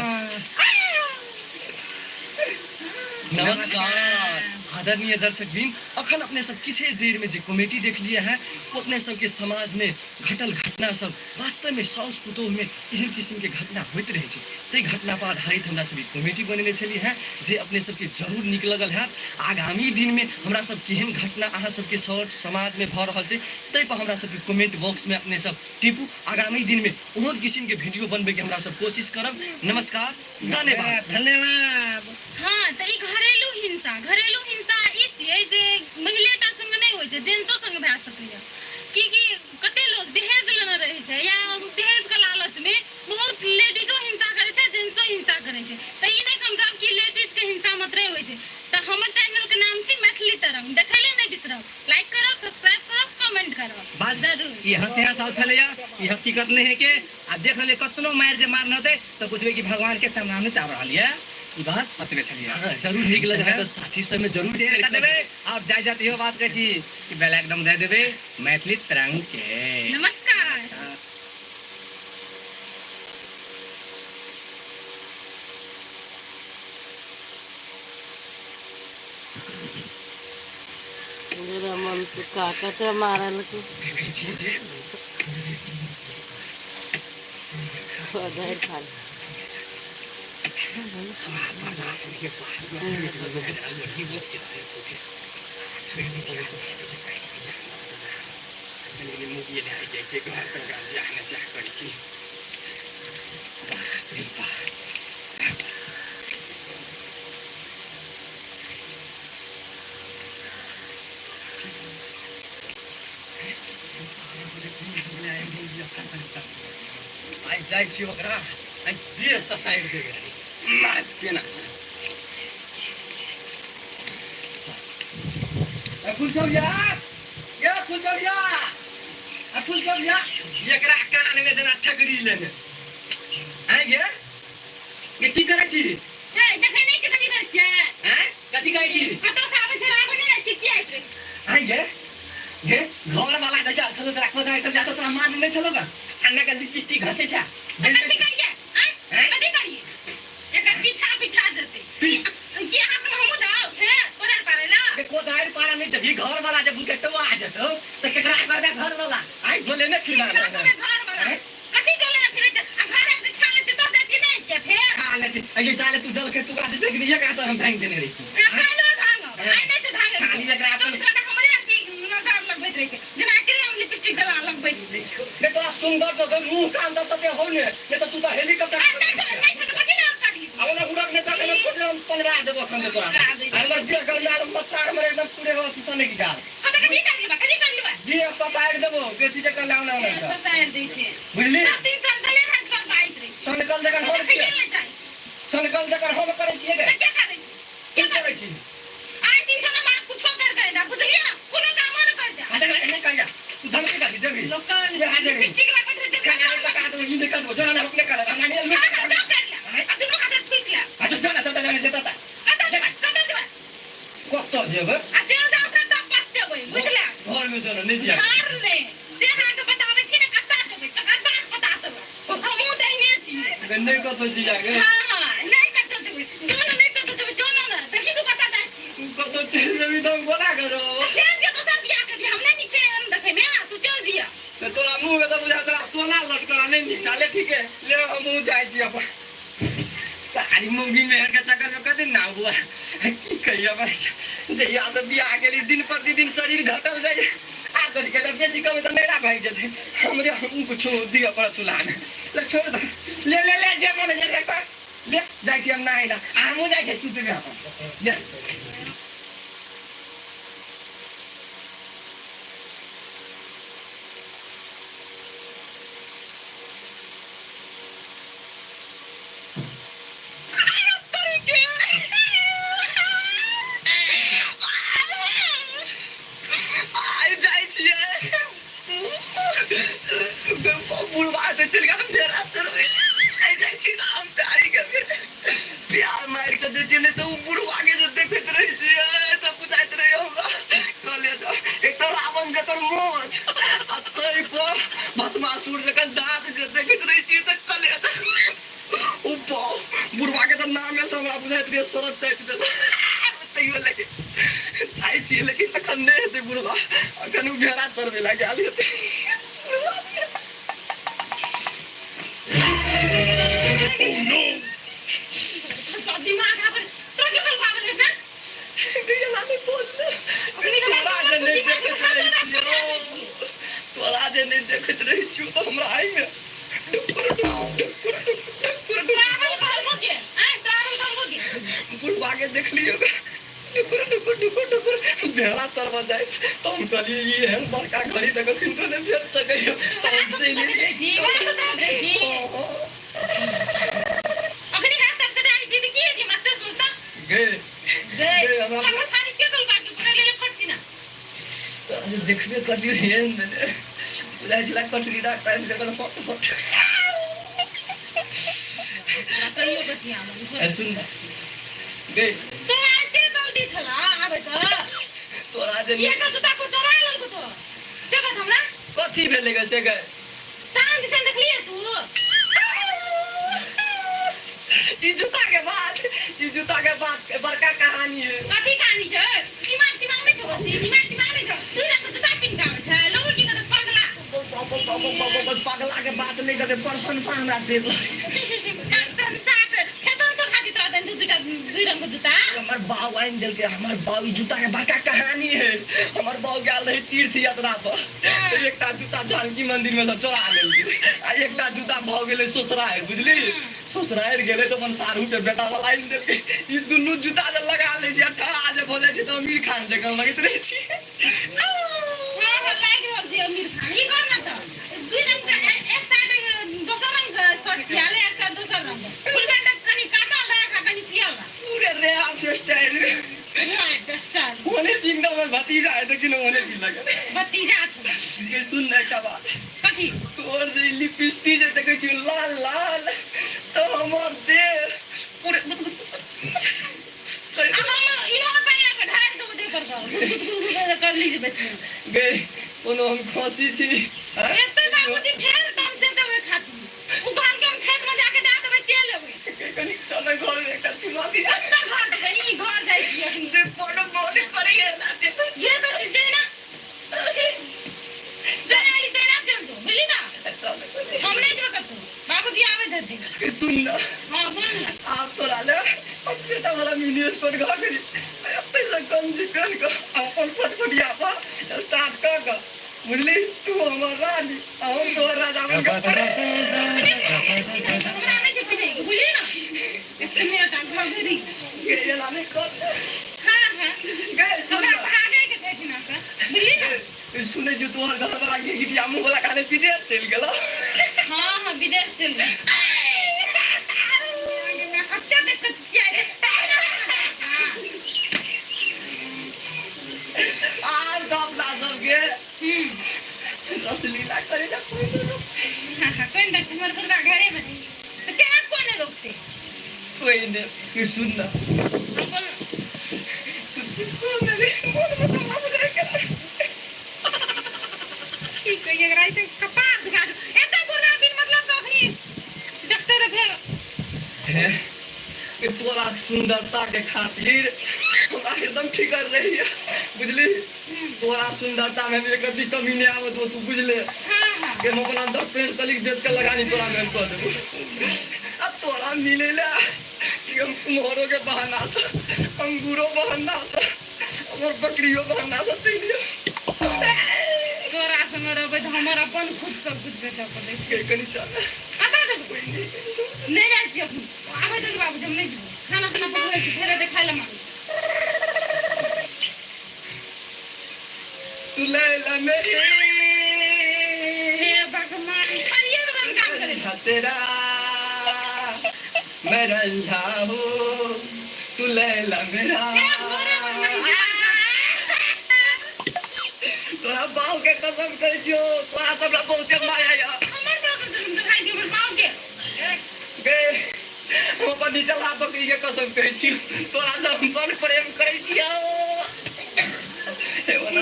नमस्कार आदरणीय दर्शक बिन, अखन अपने सब किछे देर में जे कॉमेडी देख लिए हैं वो अपने सबके समाज में घटल घटना सब वास्तव में साउस पुतोह में एहन किस्म के घटना होइत रहे छै। ताहि घटना पर आधारित हमरा सब कॉमेडी बनेने छलिए हैं जे अपने सबके जरूर नीक लगल हैत। आगामी दिन में हमरा सब केहन घटना अहाँ सबके सर समाज में भऽ रहल छै ताहि पर हमरा सबके कमेंट बॉक्स में अपने सब टिपू। आगामी दिन में ओहन किस्म के वीडियो बनबे के हमरा सब कोशिश करब। नमस्कार, धन्यवाद। धन्यवाद। हाँ तऽ ई घरेलू हिंसा, घरेलू हिंसा ई छियै जे महिलेटा संग नहि होइ छै, जेंट्सो संग भए सकैए। कि कते लोग दहेज लेने रहै छै या दहेजके लालचमे बहुत लेडीजो हिंसा करै छै, जेंट्सो हिंसा करै छै। तऽ ई नहि समझब कि लेडीजके हिंसा मात्रे होइ छै। तऽ हमर चैनलके नाम छी मैथिली तरंग, देखै लए नहि बिसरब, लाइक करब, सब्सक्राइब करब, कमेंट करब बस जरूर। ई हंसी हंसाउ छलैया, ई हकीकत नहि है के। आ देख लेलियै कतनो मारि जे मारने होतै तऽ बुझबै कि भगवान के चरणामृत आबि रहल यऽ। ई बस अतबे छलियै। हाँ, जरूर नीक लगल है तऽ साथी सब में जरूर शेयर शेयर कर कर देबै। और जाय जात इहो बात कहै छी कि बेल आइकन दे देबै मैथिली तरंग के। नमस्कार। मन सुखा कते मारल के देखै छियै जे उधर खाली आइ जाइ छी ओकरा आइ देह ससारि देबै, मार केना छै। ए फुलचौरिया, ए फुलचौरिया, ए फुलचौरिया, एकरा कान में जेना ठकरी लेने आइ गे, ये की करै छी? ए देखै नहि छी कथी करै छियै? आँय कथी कहै छी? कतौ से आबै छै आबै नहि चिचियाइत रहै। आइ गे गे घर वाला जगह छलो तोरा खोदाइ छल जातो तोरा मारने नहि छलो गा, अन्ना के लिपस्टिक घसै छै। तऽ कथी करियै? आँय कथी करियै? एकर पीछा पीछा जेतै कि अहाँ संग हमहूँ जाउ फेर कोदारि पारै लए? गे कोदारि पारा नहि जेबही, घर वाला जे बुकेटवा आ जेतौ तऽ केकरा कहबै घर वाला? आइ डोले ने फिरना केकरा कहबै घर वाला? आँय? कथी डोले ने फिरै छै? आ घर आबि कऽ खा लेतै तब देती नहि के फेर? खा लेतै। अगे जाले तू जल के टुकड़ा देते कि एकरा तऽ हम भांगि देने रहिती। आ काल्हि धांगब, आइ नहि छै धांगै। खाली एकरा अपन- 24 घंटा हमरे अथी नजर लगबैत रहै छै, जेना क्रीम लिपस्टिक दवा लगबै छी। ने तोरा सुंदर तो मुंह कान दऽ तते हो ने, ने तऽ तू तऽ हेलीकॉप्टर। आ नहि छै, नहि छै तऽ कथी लए करी? अब ना उड़क ने तऽ हम छोड़ हम पनरा देबो अखन तोरा। हमर देह गरमायल मत्ता हमर एकदम पूरे हो अथी सने की गाल। हाँ तऽ कथी करियै बा? कथी करियै? जानै छै। ससारि दै छै। बुझली? सब दिन सनकले रात कऽ बाइत रहै छै। सनकल जखन हम देखैए लए जाइ छै। सनकल जखन हम करै छियै गे। तऽ के करै छै? की करै छी? आइ दिन से हम कुछो कर कर दा, बुझलियै ना? कोनो कामो न कर दे। आ देख नहीं कर जा। तू धमकी का देबी। लोक के लिपस्टिक लगबैत रहै छै। खाना नहीं पका दो, ई नहीं कर दो, जो ना होकले कर, हम नहीं हाँ, हाँ, जाओ कर ले। आ दुनू हाथ ठुसि ले। अच्छा जो ना तता जाने से तता। कतऽ जेबै? कतऽ जेबै? कतऽ जेबै? आ चल जाओ अपना तब पछतेबै, बुझले? घर में जो ना नहीं दिया। हार ले। से अहाँके बताबै छी ने कतऽ जेबै, तकर बाद पता चलत। हमहूँ दहिने छी। नहीं कतौ जिया गे। हाँ, हाँ, नहि कतौ जेबै। जो ने नहि कतौ जेबै, जो ने ने। देखी तू कतऽ जाइ छी। तू कतौ चलि जेबही तऽ हम कोना करब? चलि जिया दोसर बियाह करी, हम नहि नीक छै एहन देखैमे, तू चलि जिया। तऽ तोरा मुँह में तऽ बुझा तोरा सोना लटकल आ नहि नीक छह। ले ठीक है, ले हमहूँ जाइ छी अपन। सारी मौगी मेहर के चक्कर में कथी ना बुआ की कहिया भाई, जहिया से बियाह गेली दिन प्रतिदिन शरीर घटल जाइए। आ कथी के बेसी कहबै तऽ नैरा भागि जेतै। हमरे हम कुछो दिअ पड़त चूल्हा में। ले छोड़ दे, ले ले ले जे मन जे कर ले जाइ छी हम नहाय ला, आ हमहूँ जाइ छी सुतबे अपन। ले आइ जाइ छियै बुढ़वा तऽ चलि गेल भेड़ा चढ़बै। आइ जाइ छी ने हम प्यारी के प्यार मारि कऽ दै छियै, नहि तऽ ओ बुढ़वा के जे देखैत रहै छियै तऽ बुझाइत रहै हमरा कहलियै एक तऽ रावण जकर मोछ आ ताहि पर भस्मासुर जकर दाँत जे देखैत रहै छियै तऽ कहलियै ओ बाउ बुढ़वा के तऽ नामे से हमरा बुझाइत रहै शरद चापि देलक। तैयो लेकिन चाहै छियै, लेकिन एखन नहि हेतै बुढ़वा, एखन ओ भेड़ा चरबै लए गेल हेतै। सब दिमाग आबै तोरा के कहलको आबै ना? एना नहि बोलले। तोरा जे नहि देखैत रहै छियौ, तोरा जे नहि देखैत रहै छियौ तऽ हमरा आइमे टुकुर टुकुर टुकुर तोरा आबै कहलको के? आँय, तोरा आबै कहलको के? बुढ़वा के देखलियौ टुकुर टुकुर टुकुर टुकुर भेड़ा चरबऽ जाइ तऽ हम कहलियै ई एहन बड़का घड़ी तऽ कखन तो नहि भेट सकैए। तऽ हम सब चलि देखैत रहै छी, वएह सब देखैत रहै छी। अखनी हाथ ताथ कटाइ दीदी की हेतै हमरा से सोचता। गे गे, गे, हमरा हमरा छाली के कहलको आके पकड़ि लेले फटसी ना। तोरा जे देखबे करलियौ एहन भेलै बुझाइ छलै कटरीना कैफ जखन हट हट। तोरा कहियो कथी आबै छोड़। ए सुन ना गे, तोरा एते जल्दी छला आबै तऽ? तोरा जे एक जूता को चोरा लेलको तो से बात हमरा कथी भेलै गे से गे? टांग दिसन देखलियै तू? ई जूता के बात, ई जूता के बात बड़का कहानी है। कथी कहानी छै? दिमाग दिमाग नहि छौ कथी? दिमाग दिमाग नहि छौ? तू रंग के जूता पिन्ह के आबै छै, लोग की कहतै पगला। पगला के बात नहीं करते, प्रशंसा हमरा चलि प्रशंसा छै, फैशन शो खातिर तोरा देने छौ दुईटा दुई रंग के जूता। हमर बाऊ आनि देलकै। हमर बाऊ ई जूता के बड़का कहानी है। हमर बाऊ गेल रहे तीर्थ यात्रा पर तऽ एकटा जूता जानकी मंदिर में से चोरा लेलकै आ एकटा जूता भऽ गेलै ससुरारि, बुझली? ससुरारि गेलै तऽ अपन साढ़ू के बेटा वाला आनि देलकै। ई दुनू जूता जे लगा लै छै आ ठड़ा जे भऽ जाइ छै तऽ आमिर खान जकाँ लगैत रहै छी। हाँ, हाँ, लागि रहल छै आमिर खान। ई कर न तऽ दुई रंग के एक साइड दोसर रंग के शर्ट सियाले, एक साइड दोसर रंग के फुल पैंट कनि काटल राख आ कनि सियाल राख। पूरे रेहा स्टाइल। रे स्टाइल। ओने सिंह तऽ हमर भतीजा है, लेकिन ओने सिंह लगे भतीजा छौ। गे सुन ने एकटा बात। कथी? तोहर जे लिपस्टिक जे देखै छियौ लाल लाल तऽ हमर देह पूरे आ हम इनार पानि लऽ कऽ ढारि देबो देह पर कऽ गुद गुद गुद गुद कर ली जेबै से। गे कोनो हम खसी छी? आँय? एते बाबूजी फेर दम से देबै खातिर उ कहलकै हम खेत में जाके दए देबै, चलि एबै। गे, कनि चल घर में एकटा चुमा दिया। कतऽ घर जेबै? ई घर जाइ छी अखनी। दे बड़ मन करैए ना देखै छी। जे तऽ से जेना जेना एली तेना चलि जो, बुझली ना? चल। हम नहि जेबै कतौ, बाबूजी आबैत हेतै। गे, सुन न। हाँ, बोल न। आब तोरा ले बेटा वाला मिनी स्कर्ट घर करी एते से गंजी पेन कऽ अपन फटफटिया पर स्टार्ट कऽ कऽ, बुझली? तू हमर रानी आ हम तोहर राजा बन कऽ। हमरा नहि छै पिन्हैके, बुझली ना? एतने टा घघरी। गे, एना नहि कर। हाँ हाँ। गे सुन हमरा न। भागैके छै एहिठिना से, बुझली ना? सुनै छियौ तोहर घरवला गिरगिटिया मुँह वाला खाने विदेश चलि गेलौ। हाँ हाँ विदेश चलि गेल। कते कस के चिचियाइ छै। आब तऽ अपना सबके रसलीला करे ला कोई नहि रोकतै। हाँ हाँ कोई नहि हमर बुढ़वा घरे में छी तऽ केना कोई नहि रोकतै। कोई नहि तू सुन ना। अपन कुछ कुछ बोल देली मन में तो आब जाय के की कहिए एकरा ई तऽ कपार दुखा दे एते बुढ़वा बिन मतलब के अखनी देखते तऽ फेर हे ये तोरा सुंदरता के खातिर हमरा एकदम फिकर रही है बुझली। तोरा सुंदरता में एक रत्ती कमी नहीं आवत हो तू बुझले। हाँ हाँ के हम अपना अंदर पेंट तलिक बेच के लगानी तोरा में कह देबो। अब तोरा मिले ला कि हम कुम्हरो के बहाना से अंगूरो बहाना से हमर बकरियो बहाना से चलियो। तोरा संगे रहबै तऽ हमर अपन खुद सब कुछ बेचऽ पड़ै छै। के कनी चल हटा देबो। नहि जाइ छी अखन आबै दे बाबू हम नहि जेबै खाना साना पकबै छी फेर एतै खाय लए मांगू। तू लैला मेरी हे भगवान छोड़िए देबै हम काम करै लए। तेरा मैं रंझा हूँ तू लैला मेरा। हे भोरे पर नहीं तोरा बाल के कसम कहै छियौ तोरा से हमरा बहुते माया यऽ। हमर बाप के कसम देखाइ छी हमर बाप के। गे हम अपन निचला बकरी के कसम कहै छियौ तोरा से हम बड़ प्रेम करै छियौ।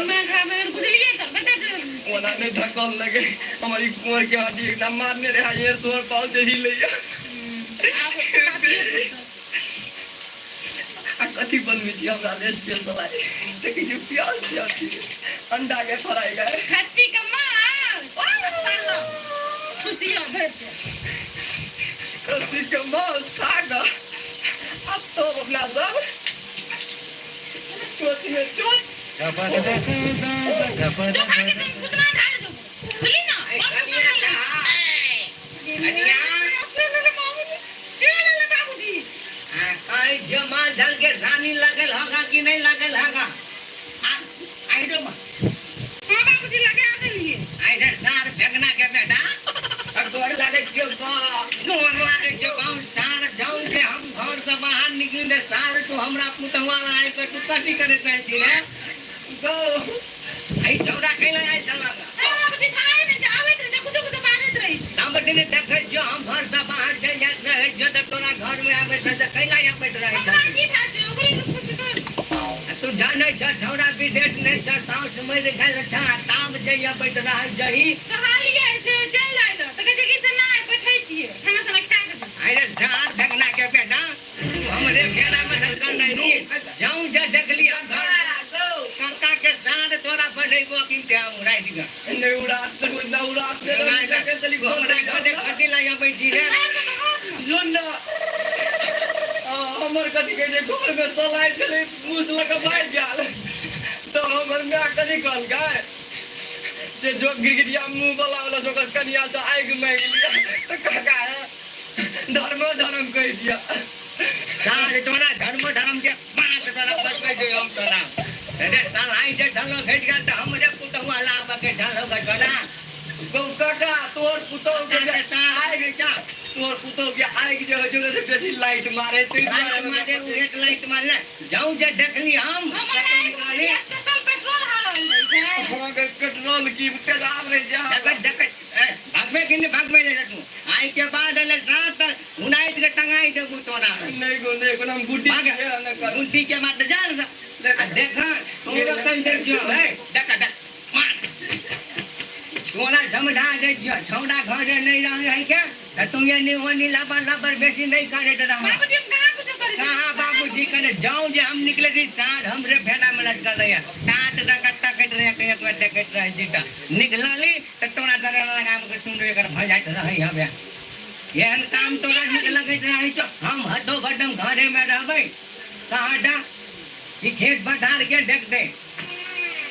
मैं घर में बुझलिए तऽ बता दे। ओना नहि धकल लगे हमर ई कुंवर के हड्डी एकदम मारने रहे ये तोहर पाँव से हिलैया। आब छातिए फुटल। आ कथी बनबै छी हमरा ले स्पेशल आइ देखै छी प्याज छै अथी अंडा के फ्राई गए खस्सी के मांस ठुसियो भरि पेट। खस्सी के मांस खा कऽ अब तो अपना सब चोट में चोट। जो खा के तुम सुतना ढाल देबो बुझली ना। हम तो सुतल कनिया चल बाबूजी चल बाबूजी। कहै छियौ माल जाल के सानी लागल हगा कि नहि लागल हगा? आइरो हाँ बाबूजी लगा देलिए। आइ सार फेकना के बेटा गोर लागै छियौ बा। गोर लागै छियौ बाउ। सार जाउं के हम घर से बाहर निकली ने सार तू हमरा पुतहुआ आइ के तू कथी करैत रहै छी रे? गौ आइ छौड़ा कैला आइ चला हे बाबूजी खाए नहि छै आबैत रहै छै कुछो कुछो बाजैत रहै छै। सब दिन देखै छियौ हम घर से बाहर चलि जाइत रहै छियौ तऽ तोरा घर मे आबैत रहै छै कैला आबैत रहै हमरा छै? की था छै ओकरे के पूछ कर। तू जानै छ छौड़ा विदेश नहि छ साउस मरि गेल छ ताब जे अबैत रहै जही। कहलियै से चलि जाइ लए तऽ कहै छै कि से नहि बैठै छियै खाना साना खा के जेबै। अरे सार ढकना के बेटा तू हमरे घेरा में लटकल रही छी। जाऊं जे देखली हम घर काका के सार तोरा बढ़ेबो कि ते हम राति के। नहि उड़ात नहि उड़ात तू हमरा घरे खटी ला अबै छी रे। सुन ना हमर कथी कहै छै घर में सलाइ छलै मूस लऽ कऽ भागि गेल तऽ हमर माय कथी कहलकै से जो गिरगिटिया मुँह वाला वाला से ओकर कनिया से आगि मांगि लिअ तऽ काका धर्मो धर्म कहि दिअ। सार तोरा धर्म धर्म के पाँच तोरा बतबै छियौ हम तोरा। अरे सलाइ जे छलो भेट गेल तऽ हमरे पुतहुआ लाबऽ के छलो गे तोरा। गौ काका तोहर पुतहु के जे आगि का तोहर पुतहु के आगि जे होइ छै ओकरा से बेसी लाइट मारे ताहि लाइट मारे दुआरे। एक लाइट मारले जाऊं जे देखली हम हमर आगि स्पेशल पेट्रोल हारल रहै छै। अहाँके पेट्रोल की तेजाब रहै छै। देखै देखै ए भागबे कि नहि भागबे रे तू? आइ के बाद एले सात उनाइत के टंगाई देबू तोरा। नहि गो नहि गो हम गुड्डी भाग के नहि करब। गुड्डी के मात जान से आ देख तोरो कहि दै छियौ हे देख देख मार तोरा समझा दै छियौ छौड़ा घरे नहि रहै है के तऽ तू ये नहीं होनी लाबर लाबर बेसी नहीं करे रह। बाबूजी हम कहाँ कुछो करै छी। कहाँ बाबूजी करे जाऊं जे हम निकले छी साँझ हमरे भेड़ा में लटकल रहे टाट रगड़ तकैत रहे कहीं एक बेर देखैत रहे छी तऽ निकलली तऽ तोरा जरे लगाम के चुन एकर भऽ जाइत रहै हमे। एहन काम तोरा नीक लगैत रहै छौ हम हदो बदम घरे में रहबै कहाँ जा ई खेत पथार के देखते।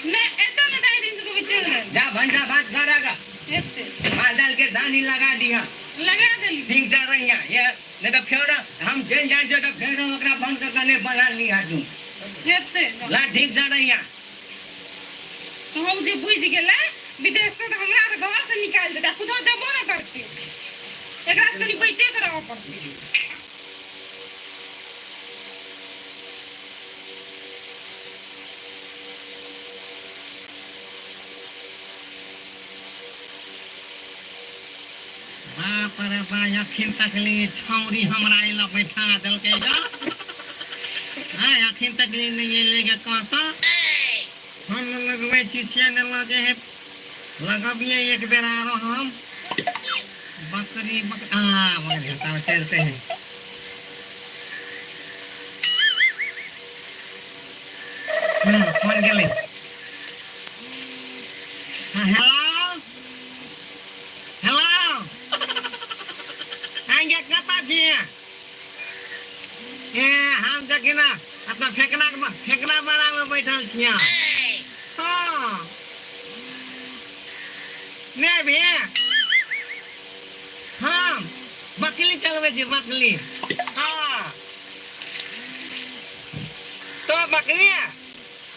नहि एतऽ नहि दाइ दिन से कभी चलि गेल। जा भनसा भात करेगा एते माल दाल के सानी लगा दिया लगा देली ठीक से रहिया ये नहीं तो फेर हम चलि जाइ छियै तऽ फेर ओकरा फोन कऽ कने बना लिहा तू एते ला ठीक से रहिया। कहूँ जे बुझि गेलै विदेश से तऽ हमरा तऽ घर से निकालि देतै, कुछो देबो ने करतै। एकरा से कनि बचे के रहऽ पड़तै। बाप रे बा, अखन तक ले छौरी हमरा एला बैठा देलकै गा। हाँ, अखन तक ले नहीं एलै गा। कतऽ हम लगबै छी से नहि लगे है। लगबियै एक बेर आरो हम। बकरी बकरी आ बकरी हटाओ, चलते हैं। हाँ, फोन गेलै। हाँ, हेलो हेलो, आएंगे कतऽ छियै? ए, हम देखी ना अपना फेकना फेकना बड़ा में बैठल छियै। हाँ, नहीं भी हम बकली चलबै छी, बकली। हाँ, तो बकली है।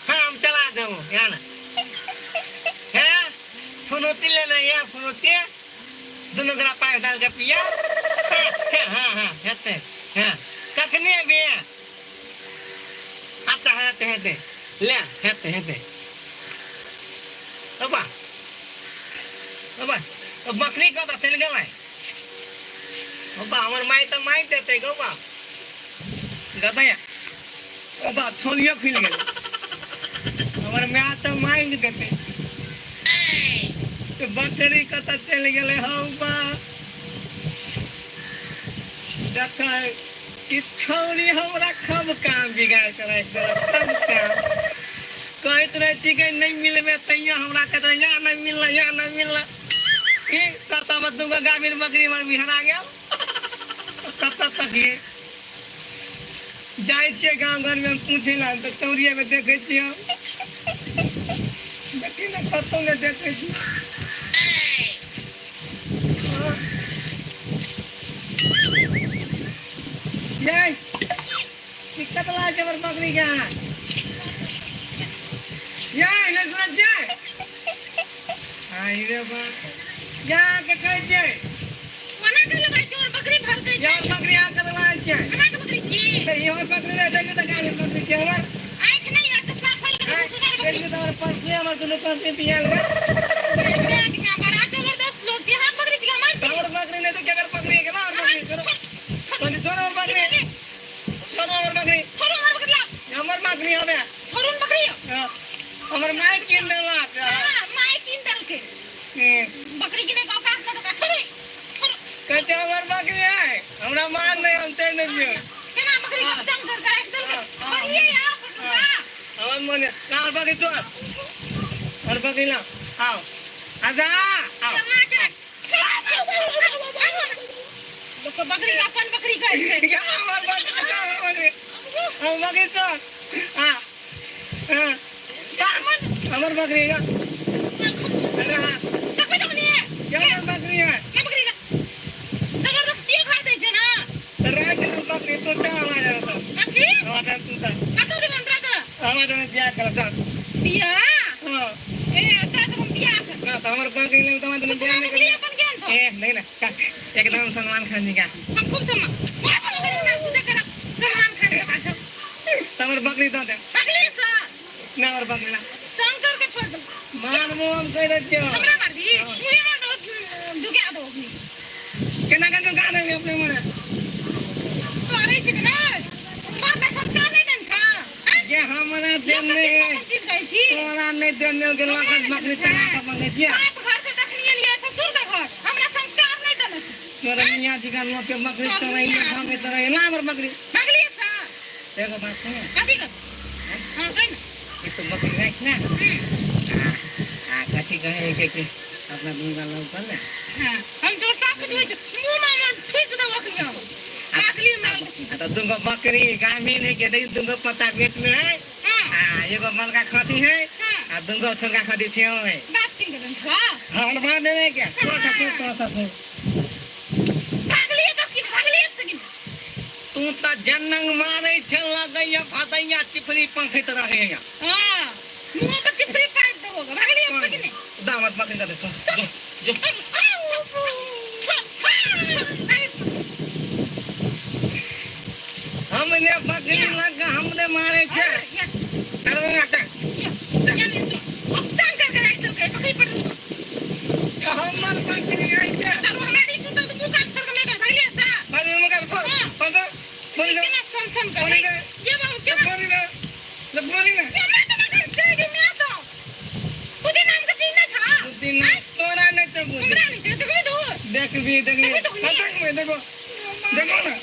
हाँ, हम चला देबो यहाँ ना है। फुनौती लेना है, फुनौती दोनों गोरा पाइप डाल के पिया। हाँ हाँ हाँ, हेतै। हाँ, कखनी अबी? अच्छा, हेतै हेतै, ले, हेतै हेतै। बाबा बाबा, बकरी कतऽ चलि गेलै? बाबा, हमर माय तऽ मारि देतै गौ। बा गदैया, ओ बा, छोलियो खुलि गेलै। हमर माय तऽ मारि देतै। तऽ बकरी कतऽ चलि गेलै? हौ बा, देखै कि छौरी हमरा खूब काम बिगाड़ि कऽ राखि देलक सब काम। कहैत रहै छी कि नहि मिलबै, तैयो हमरा कहैत रहै यहाँ नहि मिललै, यहाँ नहि मिललै। की कतऽ दूगो गाभिन बकरी हमर बिहरा गेल। कतऽ तकिए जाइ छियै गाँव घरमे हम पूछै लए तऽ चौरिएमे देखै छियै हम। देखी ने, कतहु नहि देखै छी। हाँ। ये दिक्कत लागै छै हमर बकरी के। ये नहि सुनै छियै? आई रे बा, यहाँ के कहै छियै? मना कर ले चोर बकरी भड़कै छै। यहाँ बकरी यहाँ कतऽ लागै छै? हमरा के बकरी छी। तऽ इहो बकरी नहि देखियौ तऽ गाड़ी बकरी छै हमर। आँखि नहि आ चश्मा खोलि के देखू केकर बकरी। देखियौ तऽ हमर पसली, हमर दुनू पसली पियाल गे। माय के माय, बड़ा जबरदस्त लोग छी। अहाँके बकरी छी कि हमर छी? हमर बकरी नहि तऽ केकर बकरी है? केना हमर बकरी छोड़ो, कनि छोड़ो हमर बकरी, छोड़ो हमर बकरी। छोड़ू हमर बकरी, लाउ। हमर बकरी हवे। छोड़ू ने बकरी। हाँ, हमर माय कीन देलक। हाँ, माय कीन देलकै। बकरी किने के औकात नहि तऽ छोड़ू छोड़ू। कहै छै हमर बकरी है, हमरा मान नहि, हम चलि नहि दियौ। केना बकरी के चंग कर के राखि देलकै? बकरिये आ बकरी। हमर मन ना, हमर बकरी तोड़, हमर बकरी ला, आओ, आजा आओ। लोक बकरी के अपन बकरी कहै छै। हमर बकरी, हमर बकरी, हमर बकरी तोड़। हाँ हाँ, हमर बकरी है। अरे हाँ। देखबै तऽ ओने। क्या हमर बकरी है? के बकरी के जबरदस्ती खा दै छै ने। तो राख दे बकरी तू, चल आवाज आता। कथी? आवाज तू चल। कतौ देबै हम तोरा तऽ? आवाज ने बियाह कर, चल। बियाह? हाँ। ए, तोरा तऽ हम बियाह कर। ना तो हमर बकरी ले तो हम बियाह नहीं बकरी अपन केहन छौ? ए नहीं ना, एकदम सलमान खान जी का। हम खूब सम्मान सलमान खान के पाछू। हमर बकरी दऽ दे। बकरी छ। ना, हमर बकरी ना। चंग कर के छोड़ दे। मारबो हम, कहि दै छियौ। हमरा मारबी? मुँहे में ढुका दो अखनी। केना केना गा दे अपने मने। मारै छै कि नहि? बाप के संस्कार नहि देन छ? जे हमरा देने अपन चीज कहै छी। तोरा नहि देने के लकत बकरी चला के मंगे छियै। बाप घर से तखनी एलियै ससुर के घर, हमरा संस्कार नहि देने छै। तोरा मियाँ जी का लोग के बकरी चोराई ढंगे तोरा ना हमर बकरी। बकरी छ। एगो बात सुन। कथी के? हाँ, कहि ने। एक तो बकरी राख ना। आ कथी कहे के कि अपना दुनू लव कर ले। हाँ, हम तोर सब कुछ होइ छै, मुँह में हमर ठुसि देबो अखनी हम। काटली मार के सीधा। आ तो दूगो बकरी गाभिन है के देखी, दूगो पता पेट में है। आ एगो मलका खती है आ दूगो छोटका खती छियो है। बात किन के देन छ? हाँ, बात देने के तोरा ससुर, तोरा ससुर। भागलिए दस की भागलिए से कि? तू तऽ जनंग मारै छ, लगैया भदैया चिफरी पंखैत रहैया। हाँ, मुँह पर चिपरी पाइप देबो। भागलिए। मत बकरी दे चल जो जो। हमने बकरी लग हमने मारे छे। अरे ना हमर बकरी आई छे। अरे मगर फोन पता फोन दे फोन दे फोन दे ले फोन दे। दिन तोरा नहीं तो बुझ देखबी देखबी देखबी देखो देखो ना।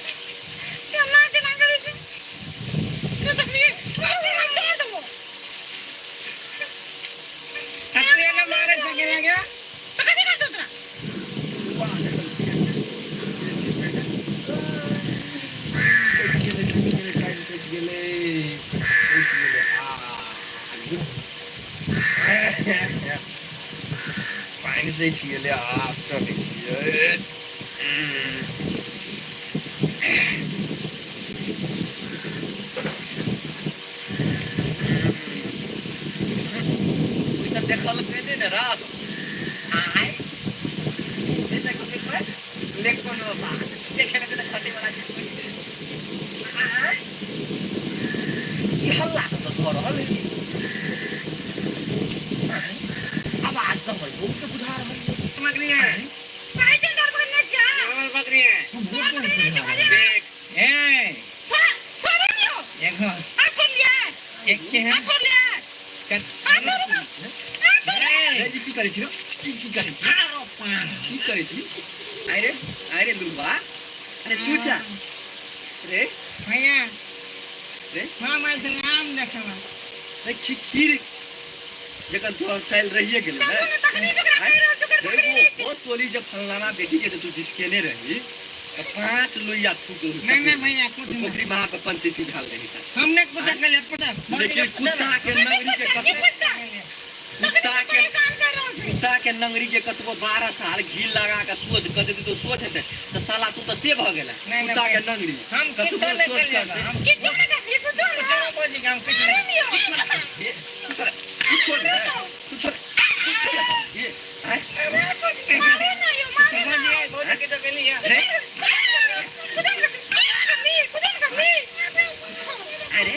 अरे ना मारे छे के क्या पानि सठि गेलै आब चलै छियै। ई तऽ देखलकै नहि ने रात आय नहि देखलकै ले कोनो बात देखे लगे तऽ खटे वाला चीज होइ छै। आय ई हल्ला कतऽ भऽ रहल है? आय, आवाज तऽ हमर बहुत के बुझा रहल है। बकरी है हमर बकरी है देख ए देखो एक के है रे, ई की करै छी रे? ई की करै छी? की करै छी? आइ रे आइ रे लुलबा, अरे तू छा रे? भैया रे हम आयल छलियै आम देखला। रे खीर जकर तोहर चालि रहिए गेलै ने। रे, ओ तोली जब फलाना बेटी के तू जिसकेने रही तऽ 5 लोहिया थूक नहीं नहीं भैया कुछ नहीं। पोखरी वहां पे पंचायती झाल रही था। हमने कुछ कर लिया कुछ। लेकिन कुत्ता के नंगरी के कतबो कुत्ता के नंगरी के कतबो 12 साल घी लगा के सोझ कर देती तो सोझ हेतै तऽ साला तू तऽ से भऽ गेलै। नहीं, नहीं, कुत्ता के नंगरी हम कतबो किछो नहीं सोझ कर कर लिया दे। हम किछो नहीं बोली हम किछो नहीं। तू छोड़ तू छोड़ तू छोड़ ये आय बोली के तो कर लिया। रे अरे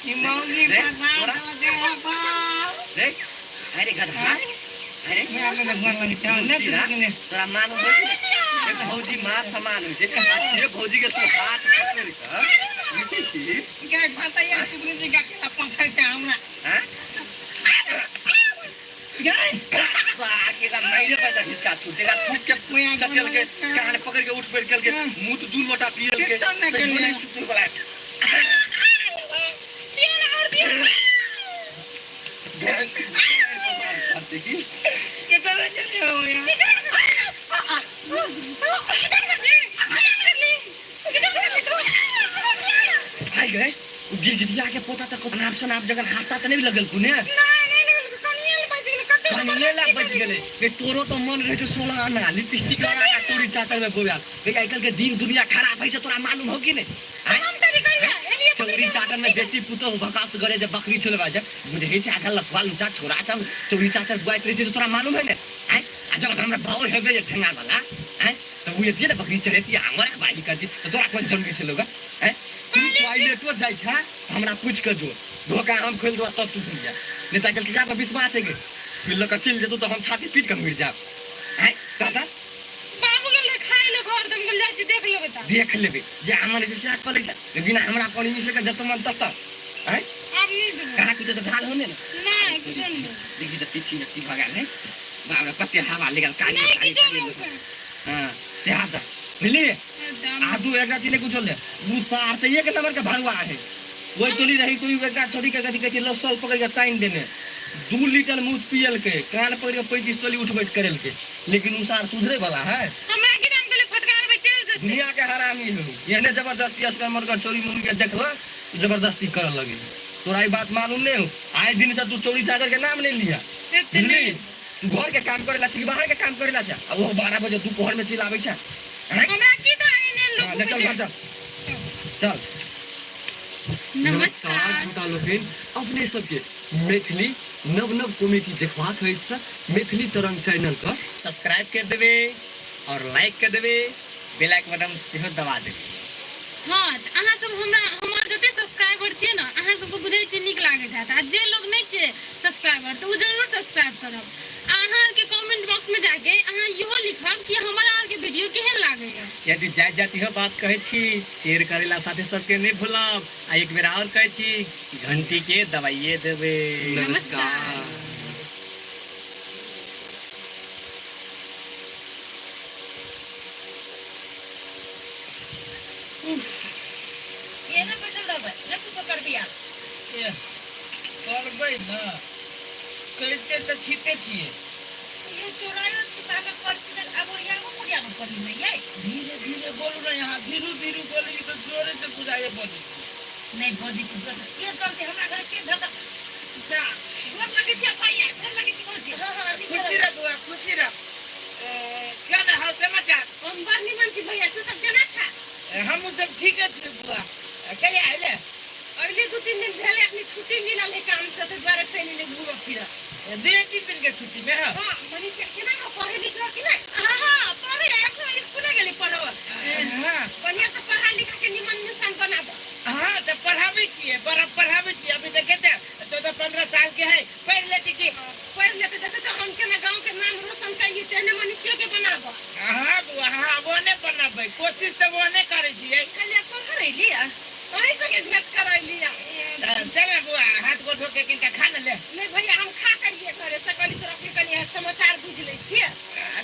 ई मौगी रे, भगवान तोरा? दे बाप। रे अरे गधा अरे मैं आगे भगवान वाली चाह नहीं सीधा, तोरा मालूम है कि नहीं? एक भौजी माँ समान होइ छै आ से भौजी के तू हाथ पकड़ि कऽ घिचै छी। क्या पता यार तुमने जी का केला पंखा छै हमरा। हाँ? गए सार के एकरा माइरे पर तऽ हिसका छूट देगा थूक के चटेल के कान पकड़ के उठ बैठ गेल के मुँह तऽ 2 लोटा पियल के किछो नहि तैयो केलियै। नहि सुतै बला। देखी किछो नहीं केलियै हो यार। आइ गए उ गिरगिटिया के पोता तक अनाप शनाप जगन हाथ तात नहि लगल कुने कनिए ला बच गेलै गे। तोरो तो मन रहे छौ 16 आना लिपस्टिक लगा के चोरी चाचर में बोयाल गे। आइ काल्हि के दिन दुनिया खराब है से तोरा मालूम हो कि नहीं? आँय? चौरी चाचर में बेटी पुतोह भकास करे जे बकरी छोलबा जे बुझै छै आगल लफुआ लुचा छोरा सब चौरी चाचर बुआइत रहै छै से तोरा मालूम है ने? आँय? आ जब हमरा बाउर हेबै जे ठेंगा वाला आँय तऽ ओ एतियै ने बकरी चढ़ेतियै हमर रखवाली करती तऽ तोरा कोन जरूरी छै लोग? आँय तू टॉयलेटो जाइ छै हमरा पूछि कऽ जो धोखा हम खोलि देबऽ तब तू घुमि जा नहीं तऽ आइ काल्हि केकरा पर विश्वास है गे? तू लऽ कऽ चलि जेतौ तऽ हम छाती पीट कऽ मरि जायब। आँय दादा देख लेबै जे हमर जे सएह कऽ लै छै बिना हमरा परमिशन के जतऽ मन ततऽ। आँय कहाँ कुछ तऽ भाल हो ने देखी तऽ पीछी में की भऽ गेल है। बाप रे कते हवा लगल काली काली काली लोक। हाँ देहा तऽ बुझलियै आदू एकरा चीज नहि कुछो ले उ सार तऽ एक नंबर के भरुआ है। ओहि टोली रही तो एकरा छोड़ी के कथी कहै छै लसल पकड़ के तानि देने 2 लीटर मूत पियलकै कान पकड़ के 35 टोली उठ बैठ करेलकै लेकिन उ सार सुधरे वाला है। दुनिया के हरामी हो एहने जबरदस्ती असगर मरगर चोरी मुरी के देखल जबरदस्ती करऽ लगे। तोरा ई बात मालूम नहीं हो? आए दिन से तू चोरी चाकर के नाम नहीं लिया बुझली? तू घर के काम करेला छै कि बाहर के काम करेला छै? आ ओहो 12 बजे दोपहर में चलि आबै छै। हाँ, ले चल घर चल चल। नमस्कार श्रोता लोकनि, अपने सबके मैथिली नव नव कॉमेडी देखबाक अछि तऽ मैथिली तरंग चैनल के सब्सक्राइब कर देबे और लाइक कर देबे, बेल आइकन बटन सेहो दबा देबे। हाँ, तऽ अहाँ सब हमरा हमर जते सब्सक्राइबर छियै ने, अहाँ सबके बुझै छियै नीक लागैत हैत, आ जे लोग नहि छियै सब्सक्राइबर तऽ ओ जरूर सब्सक्राइब करब। आ अहाँ आरके कमेंट बॉक्स में जाके अहाँ इहो लिखब कि हमरा आरके वीडियो केहन लागैया। यदि जाइत जाइत इहो बात कहै छी, शेयर करै ला साथी सबके नहि भूलब, आ एक बेर आओर कहै छी, घंटी के दबाइए देबै। नमस्कार। एना बैठल रहबै नहि कुछो करबी आब। एह, करबै ने, करिते तऽ छिते छियै। यो चोरायो छिपा के करती तऽ आब ओरियाबो मोरियाबो करी नहि यै। धीरे धीरे बोलू ने, यहाँ धीरे धीरे बोलै छी तऽ जोरे से बुझाइए बजै छी। नहि बजै छी जोर से, के जानते हमरा घर के धक जा गोर लगै छी भैया, गोर लगै छी भौजी। हां हां, खुशी रह बौआ, खुशी रह। केना हाल समाचार? हम बड़ निमन छी भैया, तू सब केना छा? हमहूँ सब ठीके छी बौआ। कहिया अयले? अगले 2-3 दिन भेले, अखनी छुट्टी मिलल है काम से, ताहि दुआरे चलि एलियै घूमऽ फिरऽ। 2-3 दिन के छुट्टी में? हाँ। हाँ, मनीषा केना हो, पढ़े लिखे कि नहीं? हाँ हाँ, पढ़े, एखनो स्कूले गेली पढ़ो। हाँ। बढ़िया से पढ़ा लिखा के निमन इंसान बनाबो। हाँ, तऽ पढ़ाबै छियै, बड़ा पढ़ाबै छियै। अभी देखे तऽ 14-15 साल के है, पढ़ि लेती की? पढ़ि लेते, देखे छौ हम केना गाँव के नाम रोशन करियै, तेहने मनीषियो के बनाबो। हाँ बुआ, हाँ, ओहने बनाबै, कोशिश तऽ ओहने करै छियै। कहलियै कहाँ अयलियै? अहीं संगे भेंट करैलियै। चल ना बुआ, हाथ गोड़ धो के किनका खा न ले। नहीं भैया, हम खा के लिए घरे से कहली तोरा से कनी समाचार बुझ लै छियै।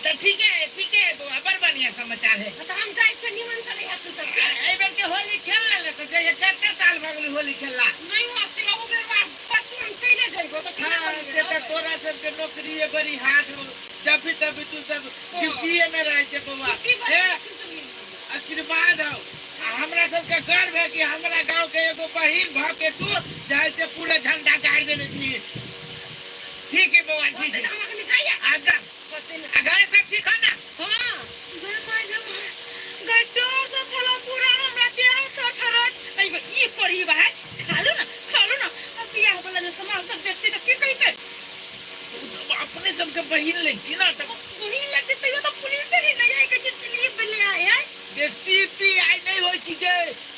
तऽ ठीके है, ठीके है बुआ, बड़ बढ़िया समाचार है। तऽ हम जाइ छियै, निमन से रहिया तू सब। एहि बेर के होली खेल ले तऽ जइहे, कते साल भऽ गेलै होली खेलला? नहीं होते, ओ बेर बाद परसू हम चले जइबो तऽ केना हाँ, होली से तऽ रहबै? तोरा सबके नौकरी है बड़ी हार्ड हो, जब भी तभी तू सब ड्यूटीए में रहै छै बौआ। छुट्टी बड़ी हे, मुश्किल से मिल। आशीर्वाद हो, आ हमरा सबके गर्व है कि हमरा गांव के एगो बहिन भ के तू जाय से पूरा झंडा गाड़ देने छी। ठीक है बौआ, ठीक है। हम अखनी जाइए। अच्छा, आ घर सब ठीक है ना? हाँ। गड्ढा से छला पूरा हमरा देह थरथरत। अई बा, की करी भाई? खा लो ना, खा लो ना। अब बियाह वाला जो सामान सब देखते तो की कहते? उ तो अपने सबके बहिन लेती ना, तब बहिन लगते तैयो तो पुलिस ही नहीं आई, कहै छै स्लिप ले आए हैं। ये सीबीआई नहीं होई छी गे,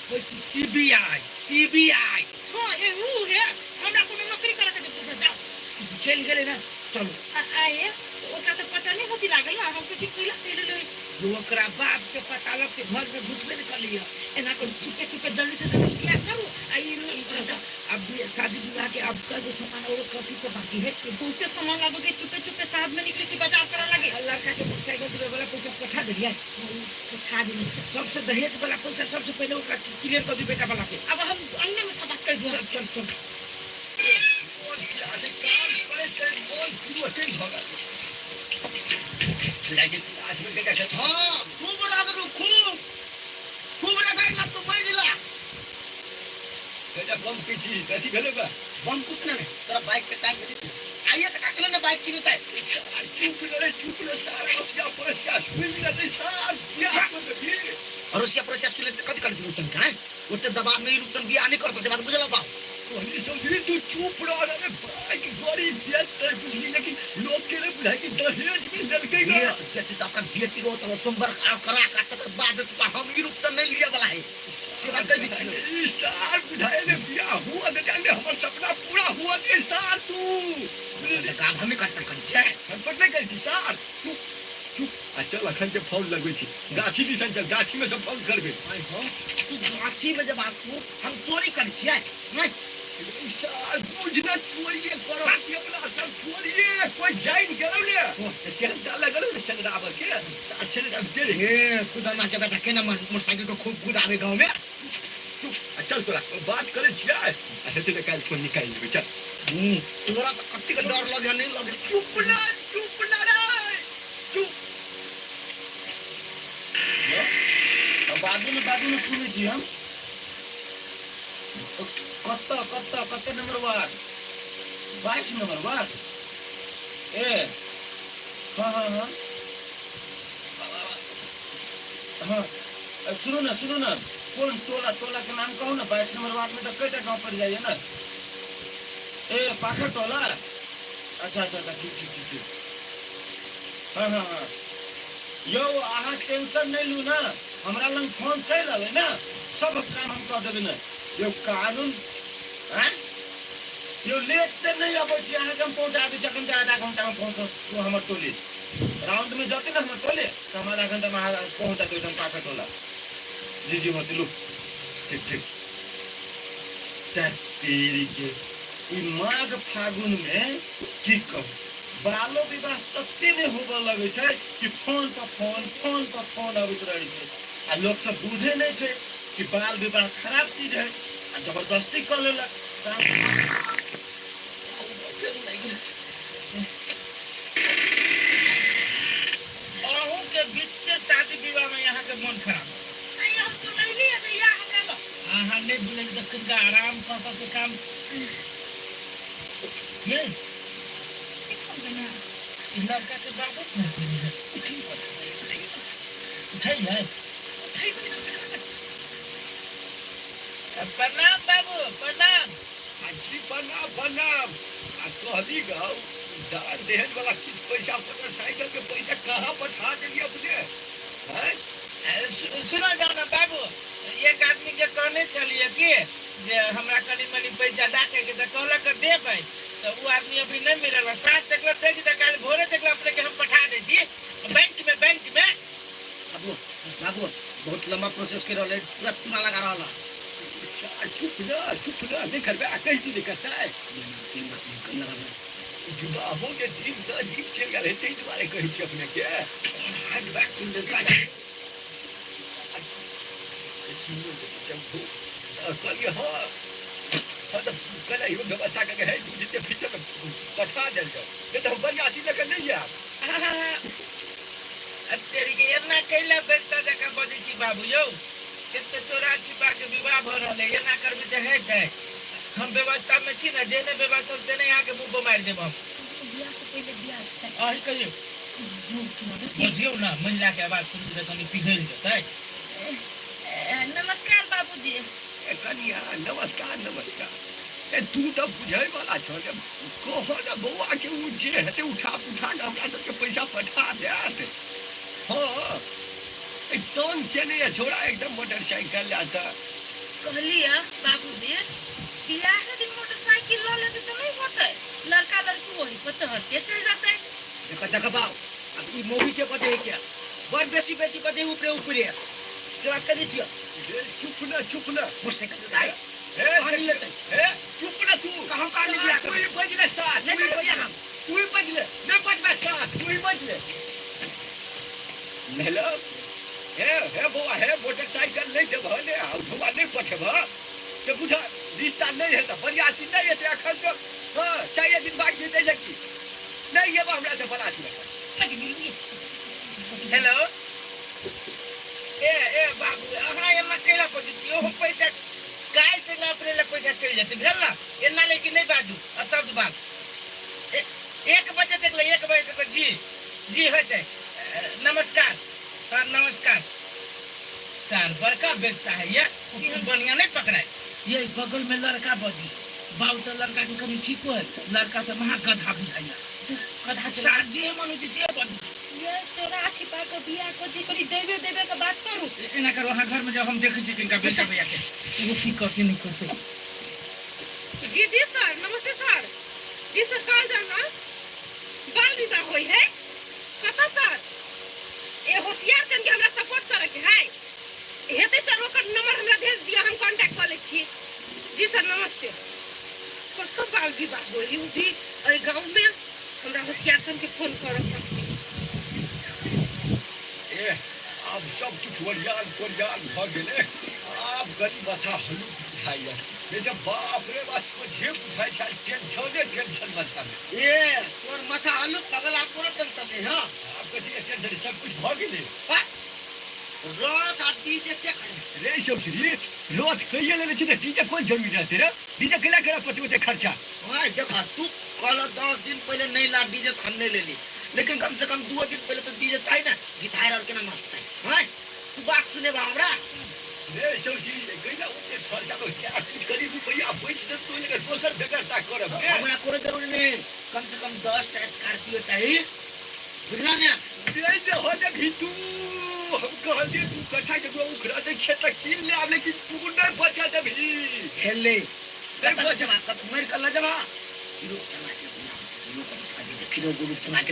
होई छी सीबीआई, सीबीआई। हाँ, ये ऊ है, हमरा कोनो नौकरी करे के छै, पूछे जाओ। चलि गेलै ना, चलू। आए, ओकरा तऽ पता नहि होती लागल ना, हम किछु पीला चलि एलियै। ओकरा बाप के पता लग के घर में घुसबे नहीं करलियै। एना करू, चुपके चुपके जल्दी से जल्दी बियाह करू, आ ई अब शादी विवाह के अब कई गो सामान और कथी सब बाकी है? बहुते सामान लागो के चुपके चुपके साथ में निकले छी बाजार करे लगे। लड़का के मोटरसाइकिल देवे वाला पैसा पठा देलियै? पठा देने छी। सबसे दहेज वाला पैसा सबसे पहले ओकरा क्लियर कर दी बेटा वाला के। अब हम अंगने में सब बात कर दियो। चल, चल, चल। हाँ, खूब रगड़ू, खूब। खूब रगड़ला तू मरि गेला। बेटा, बम पीछी, कथी भेलै बा? बम कुतना ने, तोरा बाइक के टाइम भेलै। आइए तऽ काटले ने बाइक किनतै। चुप रे, चुप रे, सार रसिया परसिया सुनि लेतै, सार बियाह कऽ देबही। अरोसिया परसिया सुनि लेतै, कथी करतै रुचन के, हैं? ओते दबाव में ई रुचन बियाह नहि करतौ, से बात बुझल बा? तोहनी समझली, तू चुप रह रे, बाइक गाड़ी देतै बुझली, लेकिन लोग के नहि बुझाइ कि दहेज में लेलकै गा। देतै तऽ अपन बेटी को तऽ सोमवार करा के तकर बाद देतै, तऽ हम ई रुचन नहि लिअ वाला है। से बात कहि दै छियौ। ई सार बुझाइ रे, बियाह हुआ दे, जाने हमर सपना पूरा हुआ दे सार तू। गाम हमे कटपट करै छियै। हम पट नहि करै छी सार, चुप चुप। आ चल, अखन के फोन लगबै छी, गाछी दिसन चल, गाछी में सब फोन करबै। आइ हो, तू गाछी में जब तू हम चोरी करै छियै? नहि। ई सार बुझ न, चोरिए करै छी अपना सब, चोरिए। कोइ जानि गेलौ ने, सेहनता लगल ने सेंगराबऽ के, सार सेंगराब दे रे। ए, कुदरमा के बेटा केना मोटरसाइकिल को खूब कुदाबे गाँव में। चुप, आ चल, तोरा बात करै छियै, आ हेतै तऽ काल्हि फोन निकालि लेबै, चल। तोरा तऽ कतेक डर लगे, नहि लगे। चुप ना, चुप ना रे, चुप। बादमे सुनै छी हम। कत्ता, कत्ता, कत्ते नंबर वार्ड? 22 number ward. ए, हाँ, हाँ, हाँ, हाँ, सुनू ना, सुनू ना, कोन टोला, टोला के नाम कहू ने। 22 नंबर वार्ड में तऽ कईटा गाँव पड़ि जाइए ने। ए पाखर टोला, अच्छा अच्छा अच्छा, ठीक ठीक ठीक ठीक। हाँ हाँ हाँ यौ अहाँ टेंशन नहीं लू ना, हमरा लग फोन चलि अबै ने, सब काम हम कऽ देबै ने यौ। कानून आँय यौ, लेट से नहीं अबै छी, अहाँके हम पहुँचा दै छी। अखन तऽ आधा घंटामे पहुँचत हमर टोली, राउंडमे जतै ने हमर टोली तऽ हम आधा घंटामे अहाँ पहुँचा देबै ओहिठाम पाखर टोला। जी जी होते लू, ठीक ठीक। तेरी के ई माघ फागुन में की कहू, बालो विवाह तते नहि होबऽ लगै छै कि फोन पर फोन, फोन पर फोन अबैत रहै छै। आ लोक सब बुझै नहि छै कि बाल विवाह खराब चीज है, आ जबरदस्ती कऽ लेलक। अहूँ के बीचे शादी विवाह में यहाँ के मन खराब। हम तो नहीं से या हमरा लो। अहाँ नहीं बोले तऽ कनिका आराम कऽ कऽ के काम ये ई लड़का के बाबू उठै है। प्रणाम बाबू, प्रणाम। आ जी प्रणाम प्रणाम। आ कहली गौ, दान दहेज वाला किछु पैसा, मोटरसाइकिल के पैसा कहाँ पठा देली अपने हैं? सुनो जाओ ना बाबू, एक आदमी के कहने छलियै कि जे हमरा कनि मनि पैसा डाके के, तऽ कहलक देबै, तऽ ओ आदमी अभी नहीं मिलल। साँझ तक दै छी, तऽ काल्हि भोरे तक अपने के हम पठा दै छी बैंक में, बैंक में। बाबू बाबू, बहुत लंबा प्रोसेस के रहले, पूरा चूना लगा रहल है। चुप ना, चुप ना, नहीं करबे आ कहि दी नहीं करता है। तीन बात नहीं कर लगा। विवाहो के दिन नजीक चलि गेल है, ताहि दुआरे कहै छी अपने के। हैंड बैग कीन लेलका। शंभू कहलियै, हाँ हाँ, तऽ कहले इहो व्यवस्था करके है, दू दिन के भीतर में पठा देल जाओ, नहीं तऽ हम बरियाती लऽ कऽ नहीं आयब। तेरी के एना कैला बेचता जकाँ बजै छी बाबू यौ? एते चोरा छिपा के विवाह भऽ रहल है, एना करबी तऽ हेतै? हम व्यवस्था में छी ने, जेहने व्यवस्था तेने अहाँके मुँह पर मारि देब हम। बियाह से पहिले बियाह हेतै। अही कहियौ, बजियौ ने, महिला के आवाज सुनबै तऽ कनि पिघलि जेतै। नमस्कार बाबूजी। ए कनिया, नमस्कार नमस्कार। ए तू तऽ बुझै वाला छह ने, कह ने बौआ के, ओ जे हेतै उठा पुठा कऽ हमरा सबके पैसा पठा देत। हाँ, ए तंग केने ये छोड़ा एकदम मोटरसाइकिल लए तऽ। कहलियै बाबूजी, बियाह के दिन मोटरसाइकिल लऽ लेतै तऽ नहीं होतै, लड़का लड़की वही पर चढ़ते चलि जेतै। देख देख बाबू, अब ई मौगी के बजे है क्या, बड़ बेसी बेसी बजे ऊपरे ऊपरे से बात करै छियै। ए चुप ना, चुप ना। मोटरसाइकिल के दाई ए कहानी लेतै। ए चुप ना तू। कहाँ कहानी बियाह तू ही बजले साथ नहीं तू ही करबै बजले। हम। तू ही बजले, नहीं बजबे साथ, तू ही बजले। हेलो, हे हे बौआ, हे मोटरसाइकिल नहीं देबह ने आ उठौआ नहीं पठेबह तऽ बुझ रिश्ता नहीं हेतै, बरियाती नहीं हेतै। अखन तो हाँ 4 दिन बाकी हेतै से की नहीं एबह हमरा से बराती लऽ कऽ। हेलो, ए ए बाबू, अहाँ एना कैला बजै छी यौ? हम पैसा काल्हि तक अपने लए पैसा चलि जेतै, भेल ने? एना लेकिन नहि बाजू अशब्द बात। 1 बजे तक ले, 1 बजे तक। जी जी, हेतै। नमस्कार, हाँ नमस्कार सर। बड़का बेचता है ये, बढ़िया नहीं पकड़ाए। ये बगल में लड़का बजी बाबू, तो लड़का के कनि ठीको है, लड़का तो महा गधा बुझाइया। गधा। सर जी, हम मनु जी से बजी। ये चोरा छिपा के बियाह को छी, कनि देबे देबे के बात करू। एना करू, अहाँ घर में जाओ, हम देखै छी किनका बेचे भैया के, एगो की करते नहीं करते। जी जी सर, नमस्ते सर जी। सर, कल जाना बाल विवाह होई है, कतऽ सर? ए होशियार चंद के हमरा सपोर्ट करे के है, हेतै सर? ओकर नंबर हमरा भेज दिअ, हम कांटेक्ट कऽ लै छी। जी सर, नमस्ते। कतऽ बाल विवाह होई, उ भी एहि गाँव में? हमरा होशियार चंद के फोन करऽ पड़तै। ए आब सब किछु ओरियान पोरियान भऽ गेलै, आब गरीब माथा हलुक बुझाइया, नहीं तऽ बाप रे बाप, सोझे बुझाइ छै टेंशने टेंशन माथामे। ए तोर माथा हल्लुक भऽ गेल, आब कोनो टेंशन नहीं। हाँ। आब कथी के टेंशन, सब कुछ भऽ गेलै। रथ आ डीजे के? रे सब श्री रथ कहिए लेने छी तऽ डीजे कोन जरूरी रहतै रे? डीजे केला करा पड़तै ओते खर्चा? हाँ देख, तू कहल 10 दिन पहले नहीं ला डीजे, तो हम नहीं लेली, लेकिन कम से कम 2 दिन पहले तो डीजे चाहिए ना, गिटार और केना नाचते हैं। तू बात सुने बा हमरा? रे सौसी गइला ओते खर्चा तो क्या कुछ गरीब रुपया बच जत तो लेकर दोसर बेगरता करब। हमरा कोनो जरूरी नहीं, कम से कम 10 टा स्कॉर्पियो चाहिए, बुझला ना? नहीं दे हो दे भी तू हम कहलिए तू कट्ठा के दो उखड़ा दे खेत कीन ले आब, लेकिन तू नहीं बचा दे भी हेले नहीं बचा कत मर कर ल जबा लोग जमा के बियाह लोग कदी देखिनो ग्रुप जमा के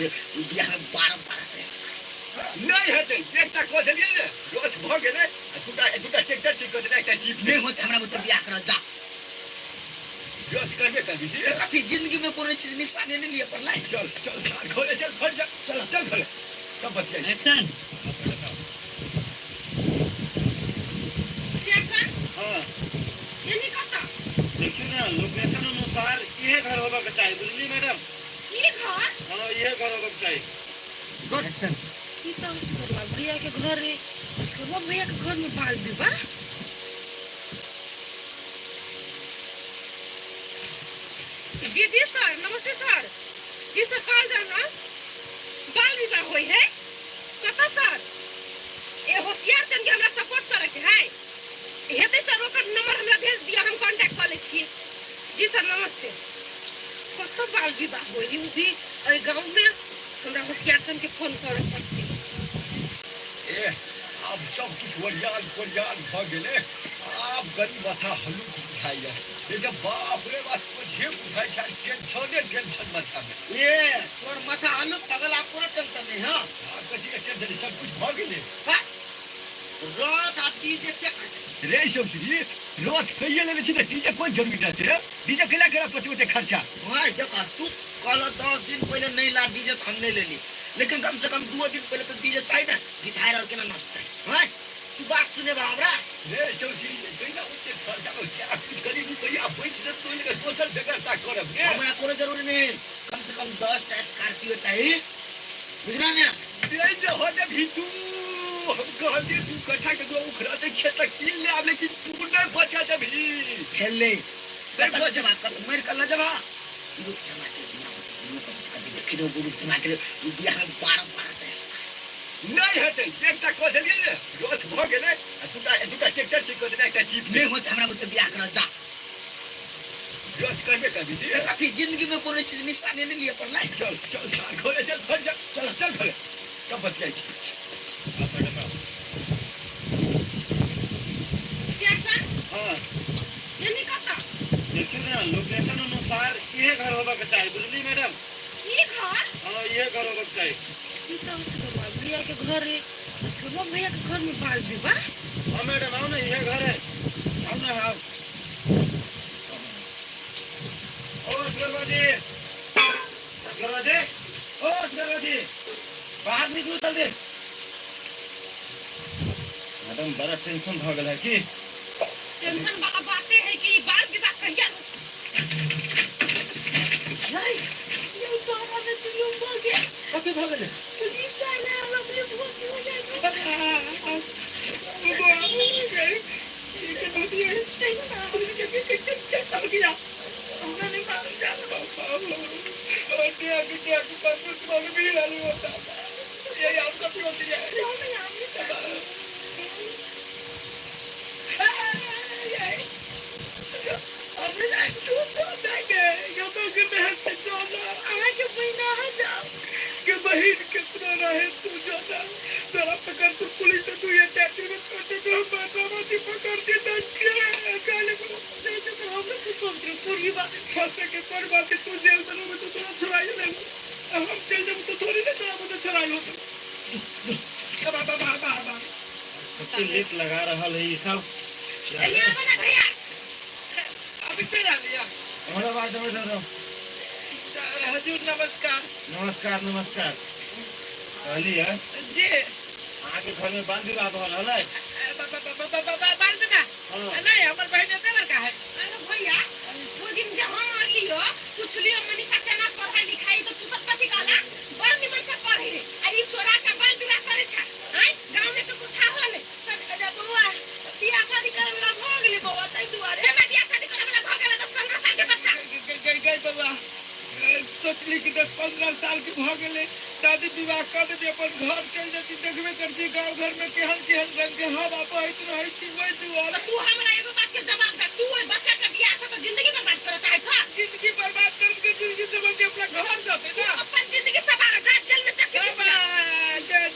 बियाह में 12 12 पैसा नहीं हेतै। एकटा कह देलियै ने रथ भऽ गेलै आ दूटा दूटा ट्रैक्टर से कह देलै एकटा जीप नहीं होते हमरा बुते बियाह कर जा रथ करबे करबी। कथी जिंदगी में कोनो चीज निशाने नहीं लिए पड़लै। चल चल सार घरे चल फट जा चल चल घरे तब बतियाइ। एक्शन। हाँ यानी कता देखियो ना लोकेशन अनुसार इहे घर होबा के चाही, बुझली मैडम? ई घर? हाँ इहे घर होबा के चाही। एक्शन। ई तो उसकरवा भैया के घर है, उसकरवा भैया के घर में बाल विवाह। जी जी सर नमस्ते सर। जी सर कल जाना बाल विवाह होई है कता सर? ए होशियार चंद के हमरा सपोर्ट करे के है हेतै सर, ओकर नंबर हमरा भेज दिया, हम कांटेक्ट कर लै छियै। जी सर नमस्ते। कत बाल विवाह होई है उ भी एहि गांव में, हमरा होशियार चंद के फोन करे पड़तै। ए आब सब कुछ ओरियान पोरियान भऽ गेलै, आब गरीब माथा हल्लुक बुझाइया। ये जब बाप रे बाप जे बुझाइ छै टेंशने टेंशन माथा में। ए तोर माथा हल्लुक भऽ गेल, आब कोनो टेंशन नहीं। हां आब कथी के टेंशन, सब कुछ भऽ गेलै। रथ आ डीजे के रे सब श्री रथ कहिए लेने छी त डीजे कोन जरूरी रहते रे? डीजे केला करा पति ओते खर्चा। हां देख तू कहल 10 दिन पहले नहीं ला डीजे त हम नहीं लेली, लेकिन कम से कम 2 दिन पहले तो डीजे चाहिए ना, गिटार और केना नाचतै। हां तू बात सुने बा हमरा। रे सब श्री कहिना ओते खर्चा तो क्या कुछ गरीब रुपया बच जत तो लेकर दोसर बेगरता करब। हमरा कोनो जरूरी नहीं, कम से कम 10 टा स्कॉर्पियो चाहिए, बुझला ना? नहीं दे हो दे भी तू हम कहलिए तू कट्ठा के दो उखड़ा दे खेत कीन ले आब, लेकिन तू नहीं बचा दे भी हेले नहीं बचा कत मर कर ल जबा लोग जमा के बियाह लोग कदी देखिनो ग्रुप जमा के बियाह में 12 12 पैसा नहीं हेतै। एकटा कह देलियै ने रथ भऽ गेलै आ दूटा दूटा ट्रैक्टर से कह देलै एकटा जीप नहीं होते हमरा बुते बियाह कर जा रथ करबे करबी। कथी जिंदगी में कोनो चीज निशाने नहीं लिए पड़लै। चल चल सार घरे चल फट जा चल चल घरे तब बतियाइ छी। हाँ यानी कता देखियो ना लोकेशन अनुसार इहे घर होबा के चाही, बुझली मैडम? ई घर? हाँ इहे घर होबा के चाही। ई तो उसकरवा भैया के घर है, उसकरवा भैया के घर में बाल विवाह। हाँ मैडम आओ ना, इहे घर है, आओ ना आओ। ओ असगरवा जी, असगरवा जी, ओ असगरवा जी, बाहर निकलू जल्दी। मैडम बड़ा टेंशन भ गेल है की? टेंशन वाला बातें है कि बाल विवाह कहिया कथी भऽ गेलै? पुलिस आयल है, हमरे भोसी हो जाए। बहन कितना रहे तू जाना तेरा पकड़ तो पुलिस तो तू ये चैप्टर में छोड़ दे तो हम बाबा जी पकड़ दे तो हम लोग सोच रहे पूरी बात फंसे के पर बात तू जेल में रहो तो थोड़ा छुड़ाई ले, हम चल जाऊं तो थोड़ी ना छुड़ा मुझे छुड़ाई हो बाबा बाबा बाबा कते लेट लगा रहा है ये सब। भैया अभी तेरा लिया हमारा बात में धरो। हजूर नमस्कार। नमस्कार नमस्कार। कहली है जी अहाँ के घर में बाल विवाह भऽ रहल है? बाल विवाह नहीं, हमर बहन एते बड़का है। अरे भैया वो दिन जे हम आलियो पूछलियो मनीषा केना पढ़ाई लिखाई तो तू सब कथी कहला बड़ निमन से पढ़े रे, आ ई चोरा के बाल विवाह करे छ आय गांव में तो उठा होले। अरे बौआ बियाह शादी करे वाला भऽ गेलै बौआ, तै दुआरे केना बियाह शादी करे वाला भऽ गेलै 10-15 साल के बच्चा। गई गई बौआ सोचली कि 10-15 साल के भऽ गेलै, शादी विवाह कऽ देबी, अपन घर चलि जेती। देखबे कर छी गाँव घर में केहन केहन रंग के हवा बहैत रहै छै, ओहि दुआरे। तू हमरा एगो बात के जवाब दे, तू ओहि बच्चा के बियाह कऽ के जिंदगी बर्बाद करऽ चाहै छह? जिंदगी बर्बाद करके जिंदगी समझ के अपना घर जेतै ना। अपन जिंदगी सवार जा, जेल में चक्की बाबा,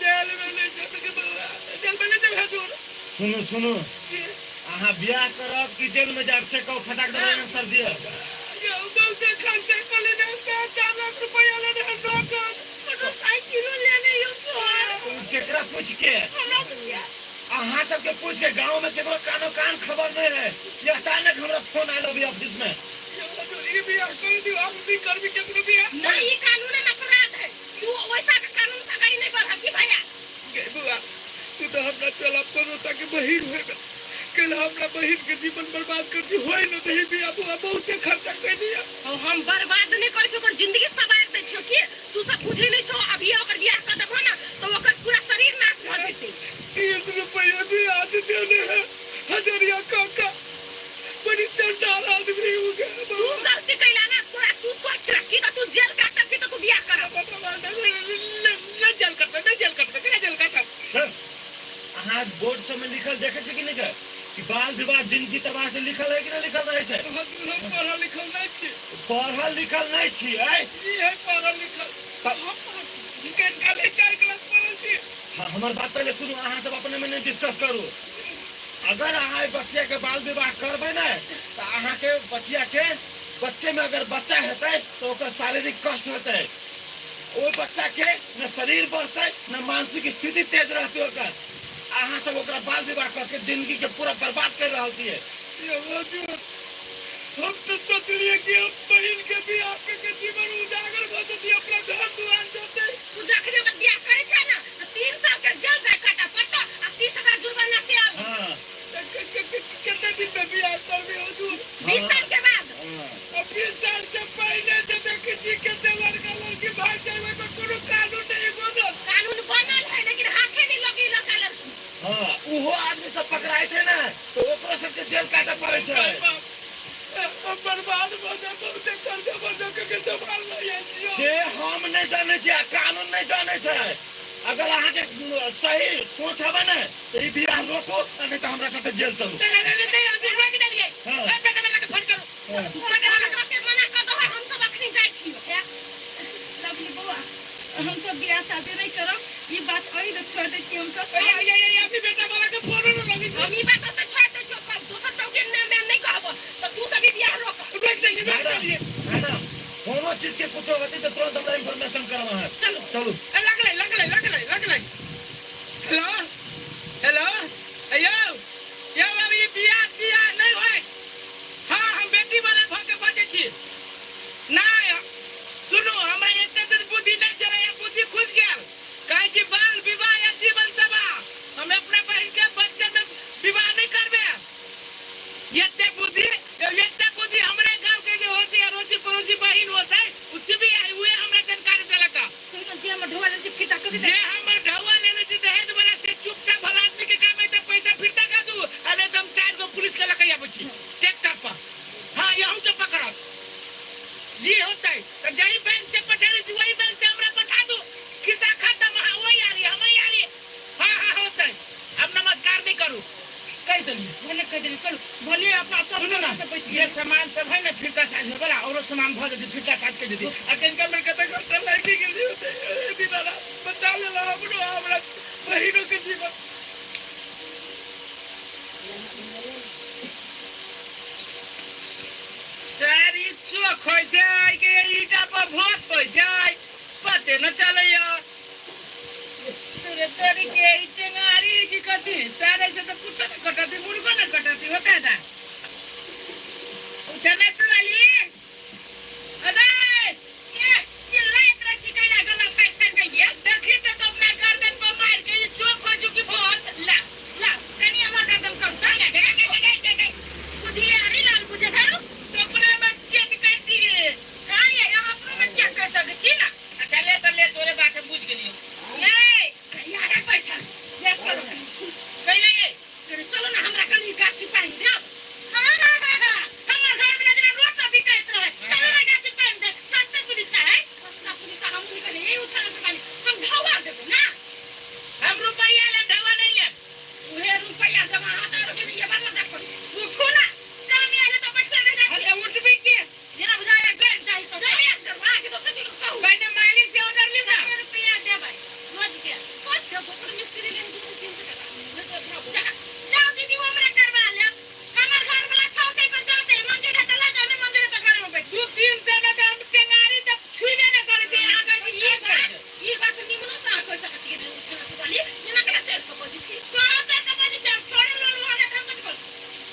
जेल में ले जेबै के बौआ, जेल में ले जेबै हजूर। सुनू सुनू, अहाँ बियाह करब कि जेल में जायब से कहू, फटाक दे आंसर दिअ। यौ बहुते खर्चा कऽ लेने, 4 लाख रुपया लेने है नगद। मोटरसाइकिलो लेने यौ सर। केकरा पूछ के? हमरा सबके। अहाँ सबके पूछ के गांव में केकरो कानो कान खबर नहीं है। ये अचानक हमरा फोन आयल अभी ऑफिस में। यौ हजूर, ई बियाह कर दियौ, हम भी करबी केकरो बियाह। नहीं, ई कानूनन अपराध है, तू वैसा के कानून से गाड़ी नहीं बढ़ा की भैया। गे बुआ, तू तो हमरा टोला पड़ोसा के बहिन होबे, कल हमरा बहिन के जीवन बर्बाद कर दी, होय न दही बियाह बुआ, बहुते खर्चा कर दिया। और हम बर्बाद नहीं करै छियौ, ओकर जिंदगी सवार दै छियौ की तू सब बुझै नहीं छौ। अभी ओकर बियाह कर देबहो ना तो ओकर पूरा शरीर नाश भऽ जेतै। 1 रुपया भी आज देने है हजरिया काका, बड़ी चंडाल आदमी हो गया। तू गलती कैला ना, तोरा तू सोच रखी तो तू जेल काटब की तो तू बियाह करब। नहीं जेल कटबै, नहीं जेल कटबै, केना जेल काटब? अहाँ बोर्ड सब में लिखल देखे छी कि नहीं के कि बाल विवाह जिंदगी तबाह से लिखल है कि नहीं लिखल रहे छै? हम पढ़ल लिखल नहीं छी। पढ़ल लिखल नहीं छी, ऐ? ई है पढ़ल लिखल। हम पढ़ल छी। कल 4 क्लास पढ़ल छी। हाँ, हमर बात पहले सुनू, अहाँ सब अपने में नहीं डिस्कस करू। अगर अहाँ बच्चा के बाल विवाह करबै ने तो अहाँ के बच्चा के बच्चे में अगर बच्चा हेतै तो ओकर शारीरिक कष्ट हेतै, ओ बच्चा के न शरीर बढ़तै न मानसिक स्थिति तेज रहतै ओकर। अहाँ सब ओकरा बाल विवाह करके जिंदगी के पूरा बर्बाद कर रहल छियै। हम तो सोचलिए कि हम बहिन के बियाह के जीवन उजागर भऽ जेतै, अपना घर दुआर जेतै। तू जखने ओकर बियाह करै छै ना तो 3 साल के जेल जाय काटा पड़तौ आ 30,000 जुर्माना से आब। हाँ। कते दिन में बियाह करबी हुजूर? 20 साल के बाद। आ 20 साल से पहले जे देखै छी कते लड़का लड़की भाग जाय, ओकर कोनो कानून नहीं बनल। कानून बनल है लेकिन हाथे नहीं लगी लड़का लड़की। हाँ, उहो आदमी सब पकड़ाय छै ने तो ओकरो सबके जेल काटऽ पड़ै छै। बर्बाद भऽ जाय, बहुते खर्चा भऽ जाय, के संभाल नहीं है। से हम नहीं जानै छियै आ कानून नहीं जानै छै। अगर अहाँके सही सोच हवे ने तो ई बियाह रोकू, नहीं तो हमरा साथे जेल चलू। रोकि देलियै। हाँ। बेटा वाला के फोन करू। बेटा वाला के मना कर दो, हम सब अखनी जाइ छियै। लवली बौआ, हम सब बियाह शादी नहीं करब, ई बात अही ले छोड़ दै छी हम सब। अभी बेटा वाला के फोन न लगै छै। हम ई बात तऽ छोड़ दै छियौ, दोसर चौकी में नहीं कहब तो तू सब ई बियाह रोक। रोकि देलियै, रोकि देलियै। मैडम, कोनो चीज के कुछो होतै तऽ तुरंत हमरा इन्फॉर्मेशन करब अहाँ। चलू चलू। लगलै लगलै लगलै लगलै। हेलो हेलो, यौ यौ, अब ई बियाह तियाह नहीं होय। हाँ, हम बेटी वाला भऽ के बजै छी। नहीं सुनू, हमरा एते दिन बुद्धि नहीं चलै, बुद्धि खुजि गेल। कहै छी बाल विवाह या जीवन तबाह। हम अपना बहिन के बच्चे में विवाह नहीं करबे। एते बुद्धि, एते बुद्धि हमरे गांव के जे होती अड़ोसी पड़ोसी बहिन होते, उसी भी आई हुए हमरा जानकारी देलक। जे हमर ढोआ लेने छी फिरता कऽ जे हमर ढोआ लेने छी दहेज वाला से चुपचाप भला आदमी के काम है त पैसा फिरता कर दू। अरे एकदम 4 गो पुलिस के लके आबै छी ट्रैक्टर पर। हाँ, यहू के पकड़त जी होते त जही बैंक से पठेने छी वही बैंक से हमरा पठा दू। खिस्सा खत्म। हाँ, वही आ रही, हम आ रही। हाँ हाँ होते। अब नमस्कार नहीं करू, कह देलियै। भले कह देलियै, चलू भले अपना सब सुनू ना, से बचि ये सामान सब है ना फिरता साज में वाला, औरो सामान भऽ जेतै फिरता साज के जेतै। आ कनिका मेरे कते घंटा लागि गेल होतै, दीदारा बचा लेला हमरो हमरा बहिनो के जीवन। सारी चोख होइ छै के ईटा पर भोत होइ छै, पते न चलैया। तोरे तोरी के ई टेंगारी की कथी सारे से तो कुछो न कटती, मुर्गो न कटती होता है। उठने तो वाली अरे ए चिल्लाइत रहै छी कैला गला फाड़ि फाड़ि के ये। देखी तो अपना गर्दन पर मार के ई चोख हो चुकी भोत। ला ला कनी हमर गर्दन करू त गे गे गे गे गे बुधियारी लाल बुझे धरू। तो अपने में चेक कर दिए। कहाँ ये हम अपनो में चेक कर सकै छी ना। अच्छा ले तो ले, तोरे बात हम बुझ गेलियो। ए यारे बैठल यस करो कैले गे। चलो ना हमरा कनी गाछी पानि देब। हाँ हाँ हाँ हाँ, हमर घर में जेना रोड पर बिकाइत रहे, चलो ना गाछी पानि दे, सस्ते सुविधा है। हम ढौआ देबै ना। हम रुपैया लेब, ढौआ नहीं लेब। उहे रुपैया देब अहाँ तऽ आरो ये बात मजाक करू। उठू ना, काम आयल तऽ बैठले रहि जाइ हम छी। तऽ उठबी के? जेना बुझाइए गड़ि जाइ तऽ जइए से अहाँके दोसर के कहू। पहिने मालिक से ऑर्डर लिब ना। कते रुपैआ देबै रोज के? कते दोसर मिस्त्री ले 200-300 टका। जा जाओ दीदी, वो हमरा करवा लेब। हमर घर वाला 600 पे जाते मंदिर है तऽ लऽ जाओ, नहीं मंदिर है तऽ घरे में बैठ। 200-300 में तऽ हम टेंगारी तऽ छुइबे नहि करै छी, अहाँ कहै छी ई की बात करबै? ई बात निमनो से अहाँ कहि सकै छियै छना वाली जेना केना चढ़ि कऽ बजै छी। तोरा चढ़ के बजै छी, हम छोड़े लोन वहाँ हम कथी करू?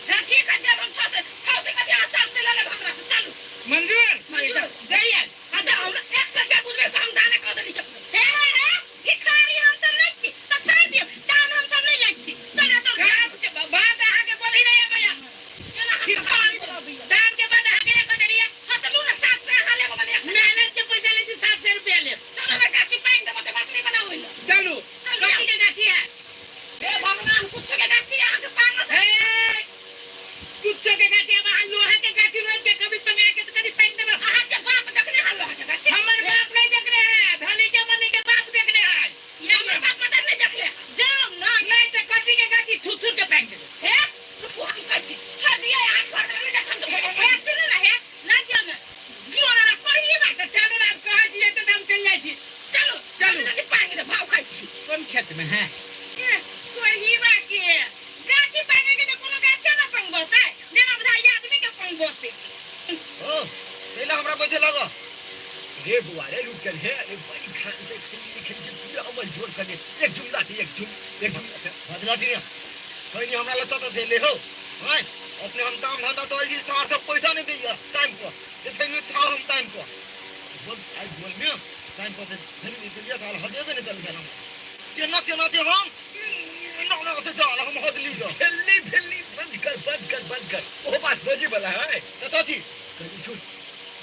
हँ ठीक है, देब हम 600, 600 कथी अहाँ 700 लऽ लेब हमरा से। चलू। मंजूर। मंजूर। जाइए। अच्छा, हमरा 100 रुपया बुझबै तऽ हम दाने कऽ देली। हे हे हे, भिखारी हम सब नहीं छी तऽ छोड़ि दियौ, दान हम सब नहीं लै छी। चल जा, चल। काम के बात अहाँके बोलही नहि अबैया। केना हम भिखारी दान के बाद अहाँके कऽ देलियै। हाँ चलू ना, 700 अहाँ लेब, मने 100। मेहनत के पैसा लै छी, 700 रुपया लेब। चलू ना, गाछी पानि देबऽ तऽ बात नहि बनाबै लए। चलू। कथी के गाछी है? हे भगवान, कुछो के गाछी अहाँके पागल। हे, कुछो के गाछी? अब अहाँ लोहा के गाछी रोपि के कभी पंगा के तऽ कभी पानि देबै। अहाँके बाप देखने है लोहा के गाछी? हमर बाप नहीं देखने है, धनी के बनी के बाप देखने है। हमर बाप मदर नहीं देखले। जाओ ना। नहीं तऽ कथी के गाछी थुर थुर के फेंक देबै। हे रुकू, हम कहै छी छोड़ दियै अहाँ घर में नहीं देखम हे तऽ। हे, सुनू ना, हे ना जाओ ना, जियो ना करिए बात। तऽ चलू ने, आब कहै छियै तऽ हम चलि जाइ छी। चलू। चलू। जल्दी पानि दे, भाव खाइ छी। कोन खेत में है? कोरहीबा के गाछी पागे के तऽ कोनो गाछे ना पंगबतै, जेना बुझाइए आदमी के पंगबतै। ओ पहिले हमरा बैठे लग। रे बुआ रे, रुक चल। हे अरे, बड़ी खान से खेली लिखल छै पूरा अमल जोर करने एक जुमला थे, एक जुम एक जुमला थे। भद्रा जी खैनी हमरा लगता तो से ले हो हैं अपने हम काम धंधा तो ऐसी सार सब पैसा नहीं दैया टाइम पर जे थैनी था हम टाइम पर बोल आई बोल में टाइम पर धनी नहीं चलिया साल हदेबे नहीं चल हम केना केना ते हम ना ना से जाल हम हद ली जा। भेली भेली, बंद कर, बंद कर, बंद कर। ओ बात बजे वाला है। तो चाची कहीं सुन,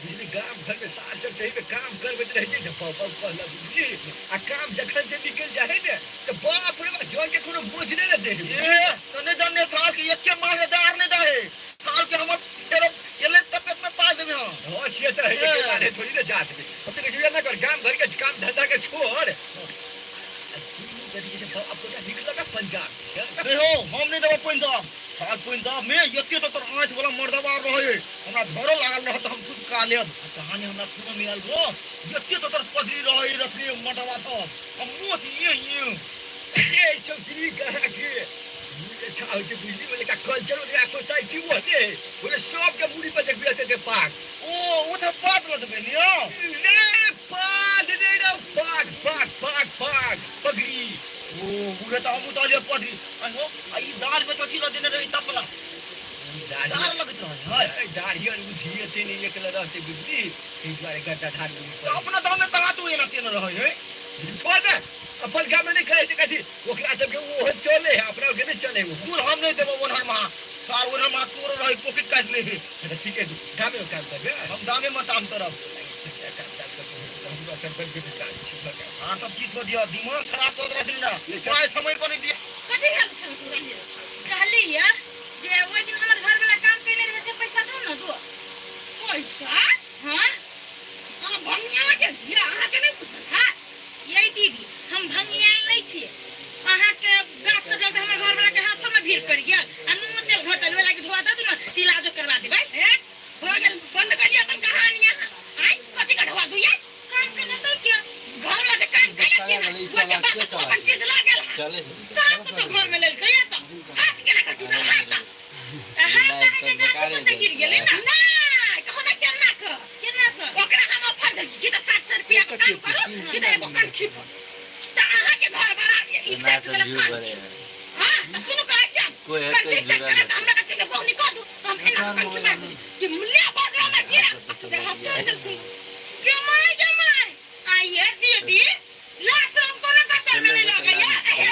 बुझली, गाम घर में सार सब सही में काम करबैत रहै छै ने, बाबा कहलक बुझली, आ काम जखन जे निकल जाए ने तऽ बाप रे बाप, जन के कोनो बोझ नहीं ने दे। ए तने जाने थाल के एके माह के दार नहीं दाहे थाल के हमर फेरो एले तपेट में पा देबे हम। हाँ से तऽ है, एके माहे थोड़ी ने जात में। हम तऽ कहै छी ना कर, गाम घर के काम धंधा के छोड़ कथी छै, बाप गोटा निकल ना पंजाब। नहीं हो, हम नहीं देबो पानि दब थाल पानि दब में एते तो तोर आँच वाला मर्दबा रहे हमरा धरो लागल रहत हम छुटका लेब। आ कहानी हमरा थोड़ा मिलल गो एते तो तोर पदरी रहे रथनी मर्दबा थब हम मोत ये ये ये सब श्री कहा के अच्छा होइ छै बुझली, बोले का कल्चर ओकरा सोसाइटी होते बोले सब के मुड़ी पर देखबी रहते पाग। ओ ओ तो पाद ल देबे नियो। रे पाद रे रे, पाग पाग पाग पाग पगड़ी। ओ उहे तो हम उतारियो पदरी अनो आ ई दाल में कथी ल देने रही तपला दार लगत रहे है दाढ़ी और उधिए तेने एक ल रहते बुझली, एहि दुआरे गड्ढा ढार मुड़ी पर। अपना दाम में तगा तू एना तेना रहे है। छोड़ दे, अपन गाम में नहीं कहै छै कथी ओकरा सबके ओहो चले है, अपना के नहीं चले वो। दूर हम नहीं देबो ओनहर महा सार ओनहर महा तोरो रहे पॉकेट काट ले है। अच्छा ठीक है, गामे में काम करबे। हम गामे में काम करब। हम अपन बन के काम छी बका। हां सब चीज को दिया दिमाग खराब कर रहथिन ना, पाय समय पर नहीं दिया। कथी भेल छल पूरा? कहली या जे ओहि दिन हमर घर वाला काम केने रहे से पैसा दो ना, दो पैसा। हाँ अहाँ भंगिया के दिया, अहाँ के नहीं पूछल है? यही दीदी, हम भंगिया नहीं छियै। अहाँ के गाछ कटल तऽ हमर घर वाला के हाथो में भीड़ पड़ि गेल आ नून तेल घटल ओहि लागी ढोआ दऽ दू ने, इलाजो करवा देबै। हे भऽ गेल, बंद करियै अपन कहानी अहाँ। आइ कथी के ढोआ दुइया? काम केने तऽ के घर वाला जे काम केलक कि ना, ओहि के बाद तू अपन चीज लऽ गेल है। कहाँ कुछो घर में लेलकै या तऽ हाथ केना के टूटल हाथ? हाथ अहाँके गाछ पर से गिर गेलै ना। नहि कहू ने केना के केना के ओकरा हम ऑफर देलियै कि तऽ 700 रुपया के काम करू कि तऽ एगो कनखी पर तऽ अहाँके घर वाला एक्सेप्ट केलक कनखी। हाँ तऽ सुनू कहै छी हम कनखी एक्सेप्ट केलक तऽ हमरा कहलकै बहुनी कऽ दू, तऽ हम एना कऽ कनखी मारि देलियै कि ले बदला में गिरा सीधे हाथ तोड़ि देलकै। गमाय गमाय आइए दीदी, लाज शरम कोनो कतर में नहीं लगैया। हे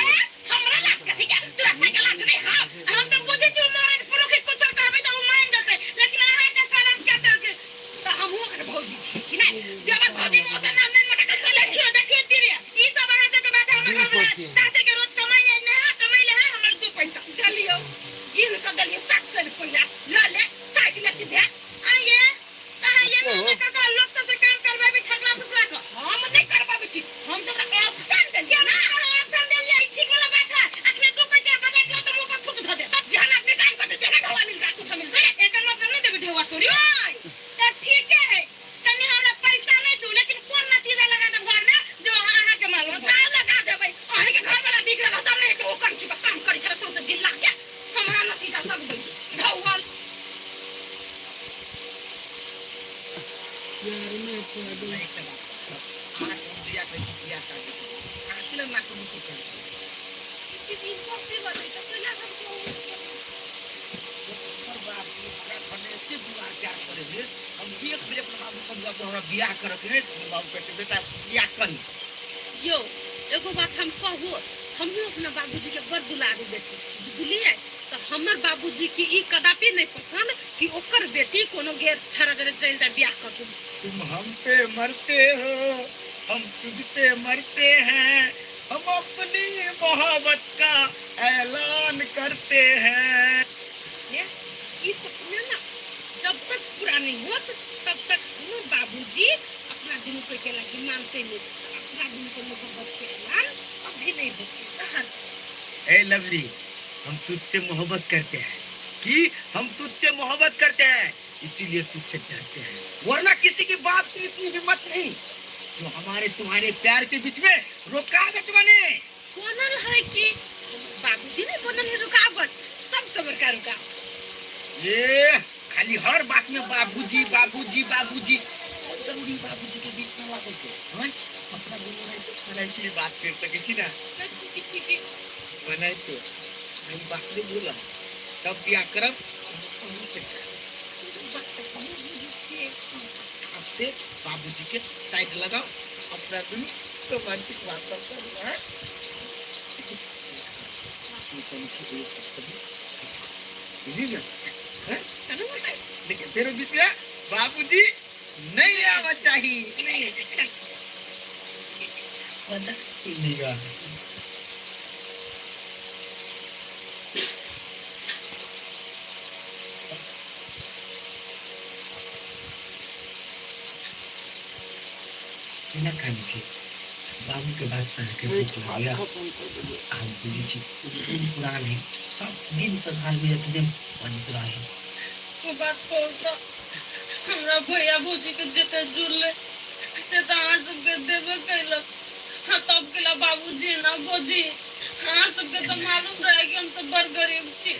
हमरा लाज कथी के, तोरा संगे लाज नहीं हाँ। हम तऽ बुझै छी मरद पुरुष के कुछो कहबै तऽ ओ मानि जेतै, लेकिन अहाँके शरम कतर के? तऽ हमहूँ ओकर भौजी छी कि नहि? देवर भौजी में ओते नाम नहि मोटा के चलै। देखियो देखियो दीदी, ई सब अहाँ सबके बात है, हमर घर वाला ताते के रोज कमाइए नहीं कमाइले है हमर 2 पैसा। देलियौ गिन कऽ देलियौ 700 रुपैआ लऽ ले चाटि ले सीधे। आइए अहाँ ये ना काका लोक सबसे काम करबाबी ठकला फुसला कऽ। हम नहि करबाबै छी, हम तऽ ओकरा ऑफर अहाँ के हम जहिया कहै छी बियाह शादी करू, अहाँ केना नाक मुकुर करै छी? ई चीज इम्पॉसिबल है, तऽ कैला हम कहू? हमर बाबू हमरा घरमे एते दुलार प्यार करै हे, हम एक बेर अपना बाबू के कहलहुँ हमरा बियाह करऽ के है, हमर बाबू कहै छै बेटा बियाह कही। यौ एगो बात हम कहू, हमहूँ अपना बाबूजी के बड़ दुलारू बेटी छी, बुझलियै? तऽ हमर बाबूजी के ई कदापि नहि पसंद कि ओकर बेटी कोनो गैर छड़ा जरे चलि जाय बियाह कऽ के। तुम हम पे मरते हो, हम तुझ पे मरते हैं, हम अपनी मोहब्बत का ऐलान करते हैं। ये ई सपना ना जब तक पूरा नहीं होत तब तक हमर बाबूजी अपना दुनू कोई के लगी मानते नहीं, अपना दुनू को मोहब्बत के ऐलान अभी नहीं होते तहन। ए लवली, हम तुझसे मोहब्बत करते हैं कि हम तुझसे मोहब्बत करते हैं, इसीलिए तुझसे डरते हैं, वरना किसी की बाप की इतनी हिम्मत नहीं जो हमारे तुम्हारे प्यार के बीच में रुकावट बने। बनल है कि बाबूजी नहीं बनल है रुकावट, सबसे बड़का रुकावट। ये खाली हर बात में बाबूजी बाबूजी बाबूजी, बहुत जरूरी बाबूजी के बीच में लागल के हैं, अपना दोनों नहीं तो फ्रैंकली बात कर सके छी ना। किसी के बनाए तो हम बात नहीं बोला, सब बियाह करब वहीं से करब। आपसे बाबूजी के साइड लगाओ, अपना दुनू रोमांटिक बात सब करू, हैं? चलो, सब कभी बुझली ना, हैं? चलो ना। देखिए तेरे बीच में बाबूजी नहीं आना चाहिए। नहीं, चल। अच्छा, निगाह। केना कानै छी? बाबू के बात से अहाँके दुख लागैया? हम बुझै छी पुरान है, सब दिन से घर में एतने बजैत रहे। ओ बात कहू तऽ हमरा भैया भौजी के जते जुड़ले से तऽ अहाँ सबके देबे कैलक। हाँ तब केला बाबूजी ना भौजी, अहाँ सबके तऽ मालूम रहे कि हम सब बड़ गरीब छी।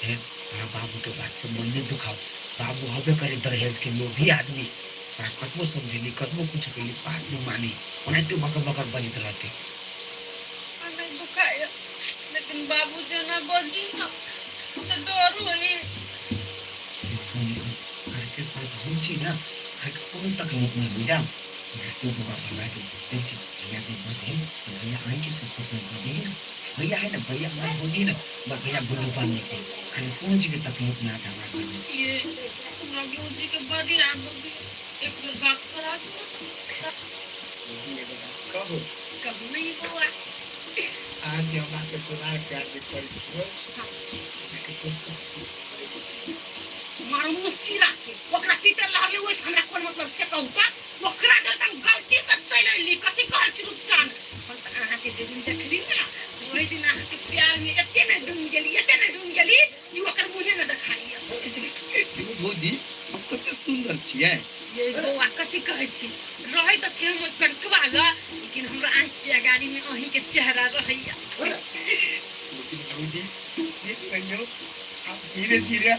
हे अहाँ बाबू के बात से मन नहीं दुखाओ, बाबू हबे करे दरहेज के लोभी आदमी, ओकरा कतबो समझेली कतबो कुछ कैली बात नहीं मानी, ओनाहिते बकर बकर बजैत रहते। नहीं दुखाया, लेकिन बाबूजी ना भौजी ना तऽ डर होई। अहाँके साथ हम छी ना, अहाँके कोनो तकलीफ नहीं होइया। तू बाबा हमरा के देख छी भैया जे बजे तो भैया अहींके सपोर्ट में बजे ना, भैया है ना, भैया हमरा बजे ना, बस भैया बोलू पानी के अहाँके कोनो चीज के तकलीफ नहीं आता हमरा घर में। ये हमरा भौजी के बड़ी याद होगी, एक बेर बात करा दू। कहू कहू नहीं बौआ। आज हमरा के दुलार प्यार जे करै छियै, मारू मुँह चिरा के ओकरा पीते लहरले ओइसे हमरा कोन मतलब से कहू त ओकरा जब हम गलती से चलि अयली कथी कहै छी रुपचान। हम तऽ अहाँके जे दिन देखली ना ओहि दिन अहाँके प्यार में एते ने डूबि गेली, एते ने डूबि गेली कि ओकर मुँहे ने देखाइए। भौजी हम कते सुन्दर छियै। ये बौआ कथी कहै छी, रहै तऽ छी हम कड़कवा लग, लेकिन हमरा आँखि के अगाड़ी में अहीं के चेहरा रहैया। लेकिन भौजी जे कहियौ आब धीरे धीरे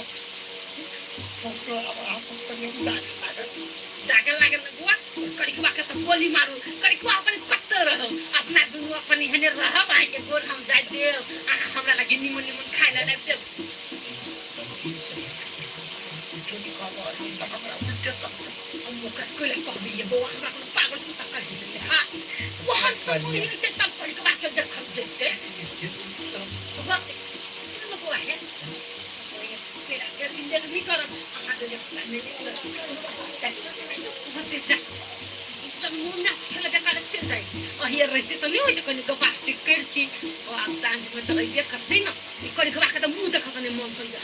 जागे लागल बौआ, कड़कवा के तऽ गोली मारू, कड़कवा अपन कतऽ रहौ, अपना दुनू अपन एहने रहब, अहाँके गोर हम जाय देब, अहाँ हमरा लगे निमन निमन खाय लए लाबि देब। हम ओकरा कोइला कहलियै बौआ हमरा कोनो पागल कुत्ता कहि देलै। हाँ ओहन सब मिलतै तब कड़कवा के देखल जेतै। बौआ सुनू ने बौआ, हे बेसी लेट नहि करब, अहाँके जे तब मुँह नाच खेल के कारण चलि जाइ, अहिए रहितै तऽ नहि होइतै, कनि गपास्टिक करिती। ओ आब साँझमे तऽ अइबे करतै ने, ई कड़कवा के तऽ मुँह देखऽ के नहि मन होइया।